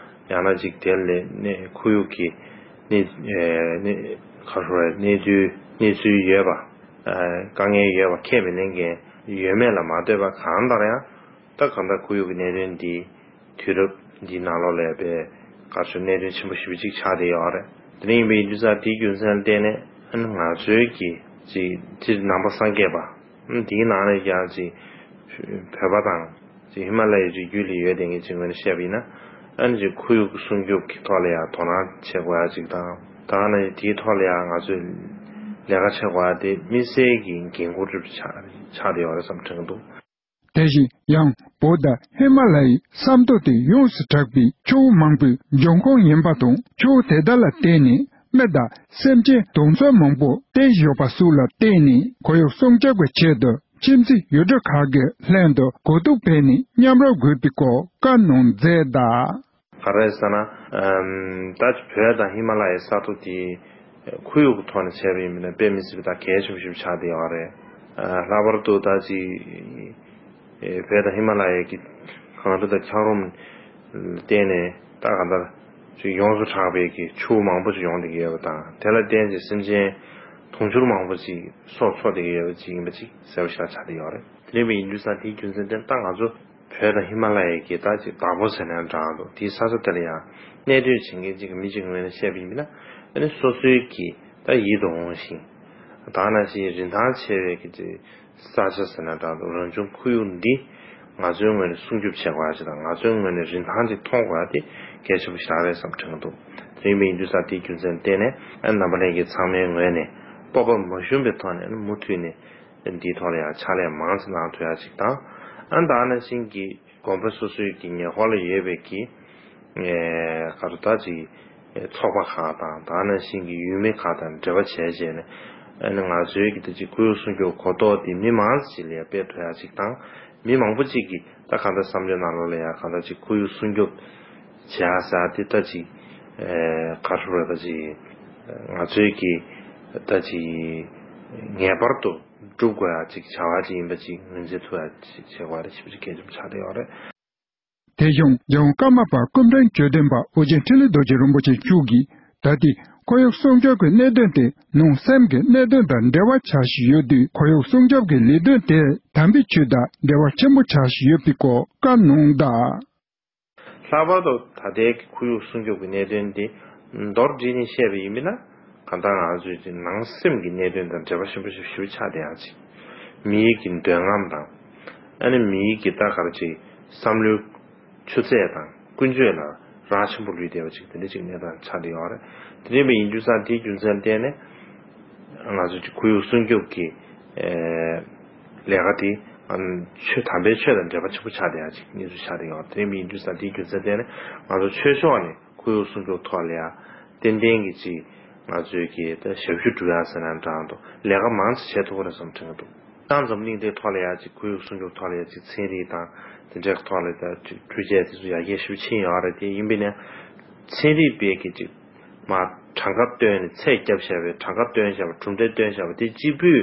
ཡང་ན་ཅིག་དེ་ལས་གནས་ཁོར་ཡུག་གི་གནས་ཨེ་གནས་ག་རེ་ཟེར་གནས་ཚུལ་གནས་ཚུལ་ཡོད་པ། ཨ་དཀའ་ངལ་ཡོད་པ་ཁས་མི་ལེན་མཁན་ཡོད་མེད་ལ་མ་ལྟོས་པ། གང་ལྟར་ཡང་ད་གང་ལྟར་ཁོར་ཡུག་གི་གནད་དོན་འདི་དུས་རབས་འདི་ནང་ལོགས་ལ་དཔེ་ག་རེ་ཟེར་གནད་དོན་ཆེན་པོ་ཞེ་པོ་ཅིག་ཆགས་བསྡད་ཡོད་རེད། དེ་འདྲ་ཡིན་པའི་དུས་ཙང་དེའི་རྒྱུ་མཚན་ལ་བརྟེན་ནས་ཨ་ནི་ང་ཚོའི་གི་ཅིག་སྤྱིར་ནང་པ་སངས་རྒྱས་པ། ཨ་ནི་དེའི་ནང་ནས་ཀྱང་ཅིག་བོད་པ་དང་ཅིག་ཧི་མ་ལ་ཡའི་རི་རྒྱུད་ལ་ཡོད་བསྡད་མཁན་ཅིག་ངོས་ནས་བཤད་པ་ཡིན་ན། ཨ་ནི་ཅིག་ཁོར་ཡུག་སྲུང་སྐྱོབ་ཀྱི་ཐོག་ལ་ཡང་དོ་སྣང་བྱེད་དགོས་ཡ་ཅིག་དང་། ད་ག་ནང་བཞིན་དེའི་ཐོག་ལ་ཡང་ང་ཚོས་ལས་ཀ་བྱེད་དགོས་ཡ་དེ་དམིགས་བསལ་གྱི་འགན་ཁུར་ཆགས་ཆགས་བསྡད་ཡོད་རེད་བསམ་དྲན་གྱི་འདུག། དེ་བཞིན་ཡང་བོད་དང་ཧི་མ་ལ་ཡའི་ས་མཐོ་དེ་ཡོངས་སུ་གྲགས་པའི་ཆུ་བོ་མང་པོའི་འབྱུང་ཁུངས་ཡིན་པ་དང་། ཆུ་བོ་དེ་དག་ལ་བརྟེན་ནས་མི་དང་སེམས་ཅན་དུད་ཚང་མང་པོ་བརྟེན་བཞིན་ཡོད་པ་སོགས་ལ་བརྟེན་ནས་ཁོར་ཡུག་སྲུང་སྐྱོབ་ཀྱི་ཆེད་དུ་ཁྱིམ་མཚེས་ཡུལ་གྲུ་ཁག་གིས་ལྷན་དུ་གོ་བསྡུར་སྤེལ་ནས་མཉམ་རུབ་དགོས་པའི་སྐོར་བཀའ་གནང་མཛད་གདའ། ག་རེ་ཟེར་ན། ཨམ་ད་བོད་དང་ཧི་མ་ལ་ཡའི་ས་མཐོ་དེ་ཁོར་ཡུག་གི་ཐོག་ནས་བྱས་པ་ཡིན་ན་དཔེ་མི་སྲིད་པའི་ད་གལ་ཆེན་པོ་ཞིག་ཆགས་བསྡད་ཡོད་རེད། ཨ་ལྷག་པར་དུ་ད་ཅིག་ཨེ་བོད་དང་ཧི་མ་ལ་ཡའི་གི་གངས་རི་དང་འཁྱགས་རོམ་བརྟེན་ནས་ད་གང་ལྟར་ཅིག་ཡོངས་སུ་གྲགས་པའི་གི་ཆུ་མང་པོ་ཞིག་ཡོང་བསྡད་ཀྱི་ཡོད་པ་དང་། དེ་ལ་བརྟེན་ཅིག་སེམས་ཅན་དུང་ཕྱུར་མང་པོ་ཅིག་སྲོག་འཚོ་བསྡད་ཀྱི་ཡོད་པ་ཅིག་ཡིན་པ་ཅིག་གསལ་པོ་ཞེ་དྲག་ཆགས་བསྡད་ཡོད་རེད། དེ་ཡིན་པ་ཡིན་དུས་ཙང་དེའི་རྒྱུ་མཚན་དེ་ད་ང་ཚོ་བོད་དང་ཧི་མ་ལ་ཡའི་གི་ད་ཅིག་བདག་པོ་ཟེར་ན་འདྲ་འདུག། དེའི་ས་ཆ་དེ་ལ་ཡང་གནས་སྡོད་བྱེད་མཁན་ཅིག་གི་མི་གཅིག་ངོས་ནས་བཤད་པ་ཡིན་ན། ཨ་ནི་སོ་སོའི་གི་ད་ཡིད་དུ་འོང་ཞིང་། ད་ནང་བཞིན་རིན་ཐང་ཆེ་བའི་གི་ཅིག་ས་ཆ་ཟེར་ན་འདྲ་འདུག། རང་བྱུང་ཁོར་ཡུག་འདི་ང་ཚོའི་ངོས་ནས་སྲུང་སྐྱོབ་བྱེད་དགོས་ཡ་ཅིག་དང་། ང་ཚོའི་ངོས་ནས་རིན་ཐང་ཅིག་མཐོང་དགོས་ཡ་དེ་གལ་ཆེན་པོ་ཞིག་རེད་བསམ་དྲན་གྱི་འདུག། དེ་ཡིན་པ་ཡིན་དུས་ཙང་དེའི་རྒྱུ་མཚན་བརྟེན་ནས་ཨ་ནི་རྣམ་པ་ལྷན་རྒྱས་ཚང་མའི་ངོས་ནས་སྤོབས་པ་མ་ཞུམ་པའི་ཐོག་ནས་ཨ་ནི་མུ་མཐུད་ནས། འདིའི་ཐོག་ལ་ཡང་ཕྱག་ལས་མང་ཙམ་གནང་ཐུབ་ཡ་ཅིག་དང་། ཨ་ནི་ད་ག་ནང་བཞིན་གྱི་དགོན་པ་སོ་སོའི་གི་ཉེ་འཁོར་ལ་ཡོད་པའི་གི་ཨེ་ག་རེ་ད་ཅིག་ཚོགས་པ་ཁག་དང་། ད་ག་ནང་བཞིན་གྱི་ཡུལ་མི་ཁག་དང་འབྲེལ་བ་བྱས་བྱས་ནས། ཨ་ནི་ང་ཚོའི་གི་ད་ཅིག་ཁོར་ཡུག་སྲུང་སྐྱོབ་གོ་རྟོགས་དེ་མི་མང་ཙམ་ཅིག་ལ་ཡང་སྤེལ་ཐུབ་ཡ་ཅིག་དང་། མི་མང་པོ་ཅིག་གིས་ད་གང་ལྟར་བསམ་བློའི་ནང་ལོགས་ལ་ཡང་གང་ལྟར་ཅིག་ཁོར་ཡུག་སྲུང་སྐྱོབ་བྱེད་ཡ་ཟེར་ཡ་དེ་ད་ཅིག་ཨེ་ག་རེ་ཟེར་དགོས་རེད། ད་ཅིག་ང་ཚོའི་གི་ད་ཅིག་ངེས་པར་དུ་སྒྲུབ་དགོས་ཡ་ཅིག་བྱ་བ་ཅིག་ཡིན་པ་ཅིག་ངོས་འཛིན་ཐུབ་ཡ་ཅིག་བྱེད་དགོས་རེད། ཞེ་པོ་ཅིག་གལ་ཆེན་པོ་ཆགས་བསྡད་ཡོད་རེད། དེ་བཞིན་ཡང་ཀརྨ་པ་སྐུ་ཕྲེང་བཅུ་བདུན་པ་ཨོ་རྒྱན་འཕྲིན་ལས་རྡོ་རྗེ་རིན་པོ་ཆེ་མཆོག་གིས་ད་ལྟའི་ཁོར་ཡུག་སྲུང་སྐྱོབ་ཀྱི་གནད་དོན་དེ་ནང་སེམས་ཀྱི་གནད་དོན་དང་འབྲེལ་བ་ཆགས་བཞིན་ཡོད་དུས། ཁོར་ཡུག་སྲུང་སྐྱོབ་ཀྱི་ལས་དོན་དེ་དམ་པའི་ཆོས་དང་འབྲེལ་བ་ཆེན་པོ་ཆགས་བཞིན་ཡོད་པའི་སྐོར་བཀའ་གནང་གདའ། ལྷག་པར་དུ་ད་ལྟའི་ཁོར་ཡུག་སྲུང་སྐྱོབ་ཀྱི་གནད་དོན་འདི་མདོར་བསྡུས་ནས་བཤད་པ་ཡིན་ན། གང་ལྟར་ང་ཚོའི་ནང་སེམས་ཀྱི་གནད་དོན་དང་འབྲེལ་བ་ཆེན་པོ་ཞིག་ཞེ་པོ་ཆགས་བསྡད་ཡ་ཅིག། མིའི་གི་འདོད་རྔམ་དང་། ཨ་ནི་མིའི་གི་ད་ག་རེ་ཅིག་བསམ་བློའི་ཆུ་ཚད་དང་ཀུན་སྤྱོད་ལ་རག་ཆེན་པོ་ལུས་བསྡད་པ་ཅིག། དེ་འདྲ་ཅིག་གནས་སྟངས་ཆགས་བསྡད་ཡོད་རེད། དེ་འདྲ་ཡིན་པ་ཡིན་དུས་ཙང་དེའི་རྒྱུ་མཚན་བརྟེན་ནས་ང་ཚོ་ཅིག་ཁོར་ཡུག་སྲུང་སྐྱོབ་ཀྱི་ཨེ་ལས་ཀ་དེ་ཨ་ཆོས་དམ་པའི་ཆོས་དང་འབྲེལ་བ་ཆེན་པོ་ཆགས་བསྡད་ཡ་ཅིག་གནས་ཚུལ་ཆགས་བསྡད་ཡོད་རེད། དེ་འདྲ་ཡིན་དུས་ཙང་དེའི་རྒྱུ་མཚན་བརྟེན་ནས་ང་ཚོ་ཆོས་ཕྱོགས་ནས་ཁོར་ཡུག་སྲུང་སྐྱོབ་ཐོག་ལ་ཡ་ཏན་ཏན་གྱི་ཅིག་ང་ཚོའི་གི་ད་ཞབས་ཞུ་སྒྲུབ་ཡ་ཟེར་ན་འདྲ་འདུག། ལས་ཀ་མང་ཙམ་བྱེད་ཐུབ་ཀྱི་རེད་བསམ་དྲན་གྱི་འདུག། ད་འཛམ་གླིང་འདིའི་ཐོག་ལ་ཡ་ཅིག་ཁོར་ཡུག་སྲུང་སྐྱོབ་ཐོག་ལ་ཡ་ཅིག་ཚན་རིག་དང་དེ་འདྲའི་ཐོག་ལ་ད་ཅིག་འཕྲུལ་ཆས་དེ་ཚོ་ཡར་རྒྱས་ཞེ་པོ་ཕྱིན་ཡོད་རེད། དེ་ཡིན་པས་ན་ཚན་རིག་པས་གི་ཅིག་མ་གྲངས་ཀ་བཏོན་ནས་ཚད་བརྒྱབ་བཞག་པའི་གྲངས་ཀ་བཏོན་བཞག་པ་གྲུབ་འབྲས་བཏོན་བཞག་པ་དེ་གཅིག་པུས་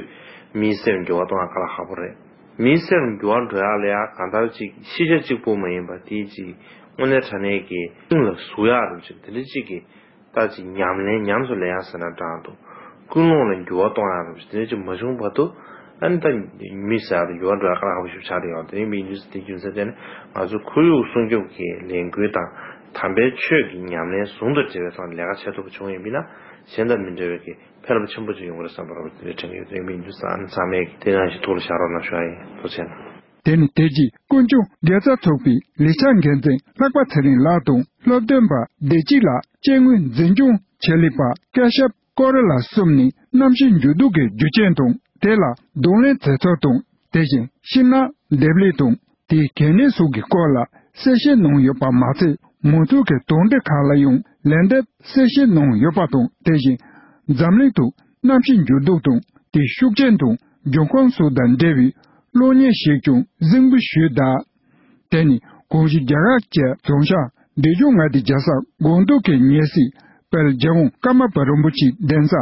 མིའི་སེམས་འགྱུར་བ་གཏོང་བ་དཀའ་ལས་ཁག་པོ་རེད། མིའི་སེམས་འགྱུར་བ་འགྲོ་ཡག་ལ་ཡ་གང་ལྟར་ཅིག་ཤེས་བྱ་གཅིག་པུ་མ་ཡིན་པ་དེ་ཅིག་དངོས་གནས་དྲང་གནས་ཀྱི་སྙིང་ལ་ཟུག་ཡག་རུ་ཅིག་དེ་འདྲ་ཅིག་གི་ ད་ཅིག་ཉམས་ལེན་ཉམས་སུ་ལེན་ཡག་ཟེར་ན་འདྲ་འདུག་ཀུན་སློང་ལ་འགྱུར་བ་གཏོང་ཡག་རེད་པ། དེ་ཅིག་མ་བྱུང་བར་དུ་ཨ་ནི་ད་མི་ཟེར་ཡག་དང་འགྱུར་བ་འགྲོ་ཡག་དཀའ་ལས་ཁག་པོ་ཞིག་ཆགས་བསྡད་ཡོད་རེད། དེ་ཡིན་པའི་རྒྱུ་མཚན་དེ་རྒྱུ་མཚན་བརྟེན་ནས་ང་ཚོ་ཁོར་ཡུག་སྲུང་སྐྱོབ་ཀྱི་ལས་འགུལ་དང་། དམ་པའི་ཆོས་ཀྱི་ཉམས་ལེན་ཟུང་དུ་འབྲེལ་བའི་ཐོག་ནས་ལས་ཀ་བྱེད་ཐུབ་པ་བྱུང་ཡོད་པ་ཡིན་ན། གཞན་དང་མི་འབྲལ་བའི་གི་ཕན་རླབས་ཆེན་པོ་ཅིག་ཡོང་གི་རེད་བསམ་པ་རེད་པ། དེ་འདྲ་དྲན་གྱི་ཡོད། དེ་ཡིན་པའི་རྒྱུ་མཚན་ཚང་མས་དེ་རང་བཞིན་ཐུགས་ལ་བཞག་རོགས་གནང་ཞུ་ཡ་ཡིན། ཐུགས་རྗེ་ཆེ་གནང་། དེ་ནི་དེ་རྗེས་ཀུན་འབྱུང་དགེ་རྩ་ཚོགས་པའི་ལས་འཆར་འགན་འཛིན་ལྷག་པ་ཚེ་རིང་ལགས་དང་། སློབ་སྟོན་པ་བདེ་སྐྱིད་ལགས། སྐྱེ་དངོས་འཛིན་སྐྱོང་ཆེད་ལས་པ་སྐལ་ཞབས་ཀོ་ར་ལགས་གསུམ་ནི་གནམ་གཤིས་འགྱུར་ལྡོག་གི་རྒྱུ་རྐྱེན་དང་། དེ་ལ་གདོང་ལེན་མཛད་ཚུལ་དང་། དེ་བཞིན་ཤིང་ནགས་འདེབས་ལས་དང་། དེའི་གལ་གནད་སོགས་ཀྱི་སྐོར་ལ་གསལ་བཤད་གནང་ཡོད་པ་མ་ཚད། མང་ཚོགས་ཀྱི་དོགས་འདྲི་ཁག་ལ་ཡང་ལན་འདེབས་གསལ་བཤད་གནང་ཡོད་པ་དང་། དེ་བཞིན་འཛམ་གླིང་དུ་གནམ་གཤིས་འགྱུར་ལྡོག་དང་། དེའི་ཤུགས་རྐྱེན་དང་། འབྱུང་ཁུངས་སོགས་དང་འབྲེལ་བའི་གློག་བརྙན་ཞིག་ཀྱང་གཟིགས་འབུལ་ཞུས་གདའ། དེ་ནི་གོང་ཞུས་རྒྱ་གར་གྱི་རྫོང་ཤག་འབྲས་ལྗོངས་མངའ་སྡེའི་རྒྱལ་ས་སྒང་ཏོག་གི་ཉེ་སྲིད་དཔལ་རྒྱལ་དབང་ཀརྨ་པ་རིན་པོ་ཆེའི་གདན་ས་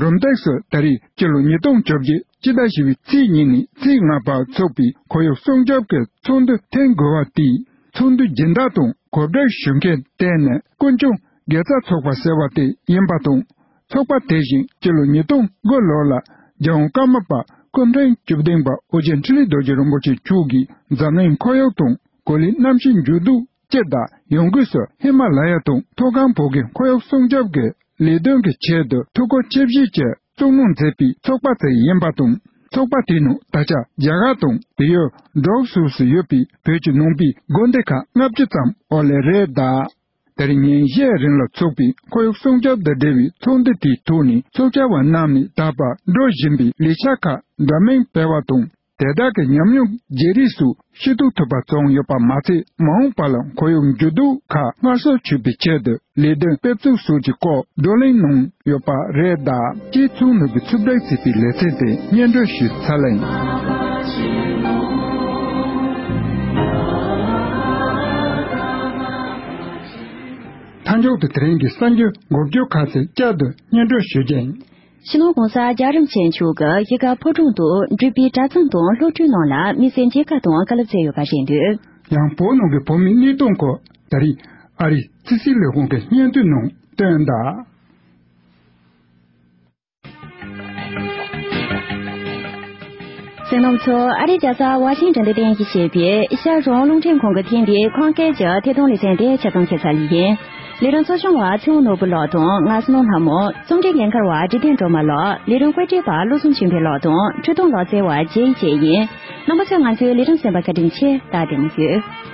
རུམ་བཏེགས་སུ་ད་རེས་སྤྱི་ལོ་ཉིས་སྟོང་བཅོ་བརྒྱད་སྤྱི་ཟླ་བཞི་པའི་ཚེས་གཉིས་ནས་ཚེས་ལྔ་བར་འཚོགས་པའི་ཁོར་ཡུག་སྲུང་སྐྱོབ་ཀྱི་ཚོགས་འདུ་ཐེངས་དགུ་པ་དེའི་ཚོགས་འདུའི་སྦྱིན་བདག་དང་གོ་སྒྲིག་ཞུ་མཁན་བརྟེན་ནས་ཀུན་འབྱུང་དགེ་རྩ་ཚོགས་པ་ཟེར་བ་དེ་ཡིན་པ་དང་། ཚོགས་པ་དེ་བཞིན་སྤྱི་ལོ་ཉིས་སྟོང་དགུ་ལོ་ལ་རྒྱལ་དབང་ཀརྨ་པ་སྐུ་ཕྲེང་བཅུ་བདུན་པ་ཨོ་རྒྱན་འཕྲིན་ལས་རྡོ་རྗེ་རིན་པོ་ཆེ་མཆོག་གིས་འཛམ་གླིང་ཁོར་ཡུག་དང་གོ་ལའི་གནམ་གཤིས་འགྱུར་ལྡོག་སྤྱི་དང་ཡང་སྒོས་སུ་ཧི་མ་ལ་ཡ་དང་མཐོ་སྒང་བོད་ཀྱི་ཁོར་ཡུག་སྲུང་སྐྱོབ་ཀྱི་ལས་དོན་གྱི་ཆེད་དུ་ཐུགས་ཁུར་ཆེ་བཞེས་ཀྱིས་བཙུགས་གནང་མཛད་པའི་ཚོགས་པ་དེ་ཡིན་པ་དང་། ཚོགས་པ་དེའི་ནང་ད་ཆ་རྒྱ་གར་དང་བལ་ཡུལ་འབྲུག་སོགས་སུ་ཡོད་པའི་བོད་ཀྱི་ནང་པའི་དགོན་སྡེ་ཁག་ལྔ་བཅུ་ཙམ་འོག་ལས་རེད་གདའ། ད་རེས་ཉིན་ཤས་རིང་ལ་འཚོགས་པའི་ཁོར་ཡུག་སྲུང་སྐྱོབ་དང་འབྲེལ་བའི་ཚོགས་འདུ་དེའི་ཐོག་ནས་ཚོགས་བཅར་བ་རྣམས་ནས་ད་བར་འགྲོ་བཞིན་པའི་ལས་འཆར་ཁག་འདྲ་མིན་སྤེལ་བ་དང་། དེ་དག་གི་ཉམས་མྱོང་བརྗེ་རེས་སུ་ཤེས་རྟོགས་ཐུབ་པ་བྱུང་ཡོད་པ་མ་ཚད། མ་འོངས་པ་ལ་ཁོར་ཡུག་འགྱུར་ལྡོག་ཁག་སྔར་སྲོལ་ཆོད་པའི་ཆེད་དུ་ལས་དོན་སྤེལ་ཚུལ་སོགས་ཀྱི་སྐོར་བགྲོ་གླེང་གནང་ཡོད་པ་རེད་གདའ། སྤྱིའི་ཚོགས་འདུ་གི་ཚུད་སྦྲགས་བྱས་པའི་ལེ་ཚན་དེ་སྙན་སྒྲོན་ཞུས་ཚར་ལ་ཡིན། མཐའ་མཇུག་ཏུ་དེ་རིང་གི་གསར་འགྱུར་འགོ་བརྗོད་ཁ་གསལ་བསྐྱར་དུ་སྙན་སྒྲོན་ཞུ་རྒྱུ་ཡིན། སྤྱི་ནོར་༸གོང་ས་༸རྒྱལ་བ་རིན་པོ་ཆེ་མཆོག་གིས་གཞིས་ཀ་ཕོ་བྲང་དུ་འབྲུག་པའི་གྲྭ་ཚང་དང་སློབ་ཕྲུག་རྣམས་ལ་མི་སེར་མཇལ་ཁ་དང་བཀའ་སློབ་སྩལ་ཡོད་པ་རེད་འདུག་ཡང་བོད་ནང་གི་བོད་མིའི་གནས་སྟངས་སྐོར་ད་རེས་ཨ་རིའི་ཕྱི་སྲིད་ལས་ཁུངས་ཀྱི་སྙན་ཐོའི་ནང་བཏོན་གདའ། གསན་མཁན་ཚོ། ཨ་རིའི་རྒྱལ་ས་ཝ་ཤིང་ཊོན་དུ་རྟེན་གཞི་བྱས་པའི་ཨེ་ཤ་ཡ་རང་དབང་རླུང་འཕྲིན་ཁང་གི་ཐེངས་འདིའི་ཁམས་སྐད་ཀྱི་ཐད་གཏོང་ལེ་ཚན་དེ་ཆ་ཚང་ཁྱད་མཚར་ཡིན། ལས་རིམ་གཙོ་སྐྱོང་བ་ཚེ་དབང་ནོར་བུ་ལགས་དང་ང་བསོད་ནམས་ལྷ་མོ། རྩོམ་སྒྲིག་འགན་འཁུར་བ་འབྲི་ལྡན་སྒྲོལ་མ་ལགས། ལས་རིམ་བཀོད་སྒྲིག་པ་བློ་བཟང་ཆོས་འཕེལ་ལགས་དང་འཕྲུལ་གཏོང་ལག་རྩལ་བ་ཇེ་ཡི་ཇེ་ཡིན། རྣམ་པ་ཚོས་ང་ཚོའི་ལས་རིམ་གསན་པར་བཀའ་དྲིན་ཆེ། ད་བདེ་མོ་བྱོས།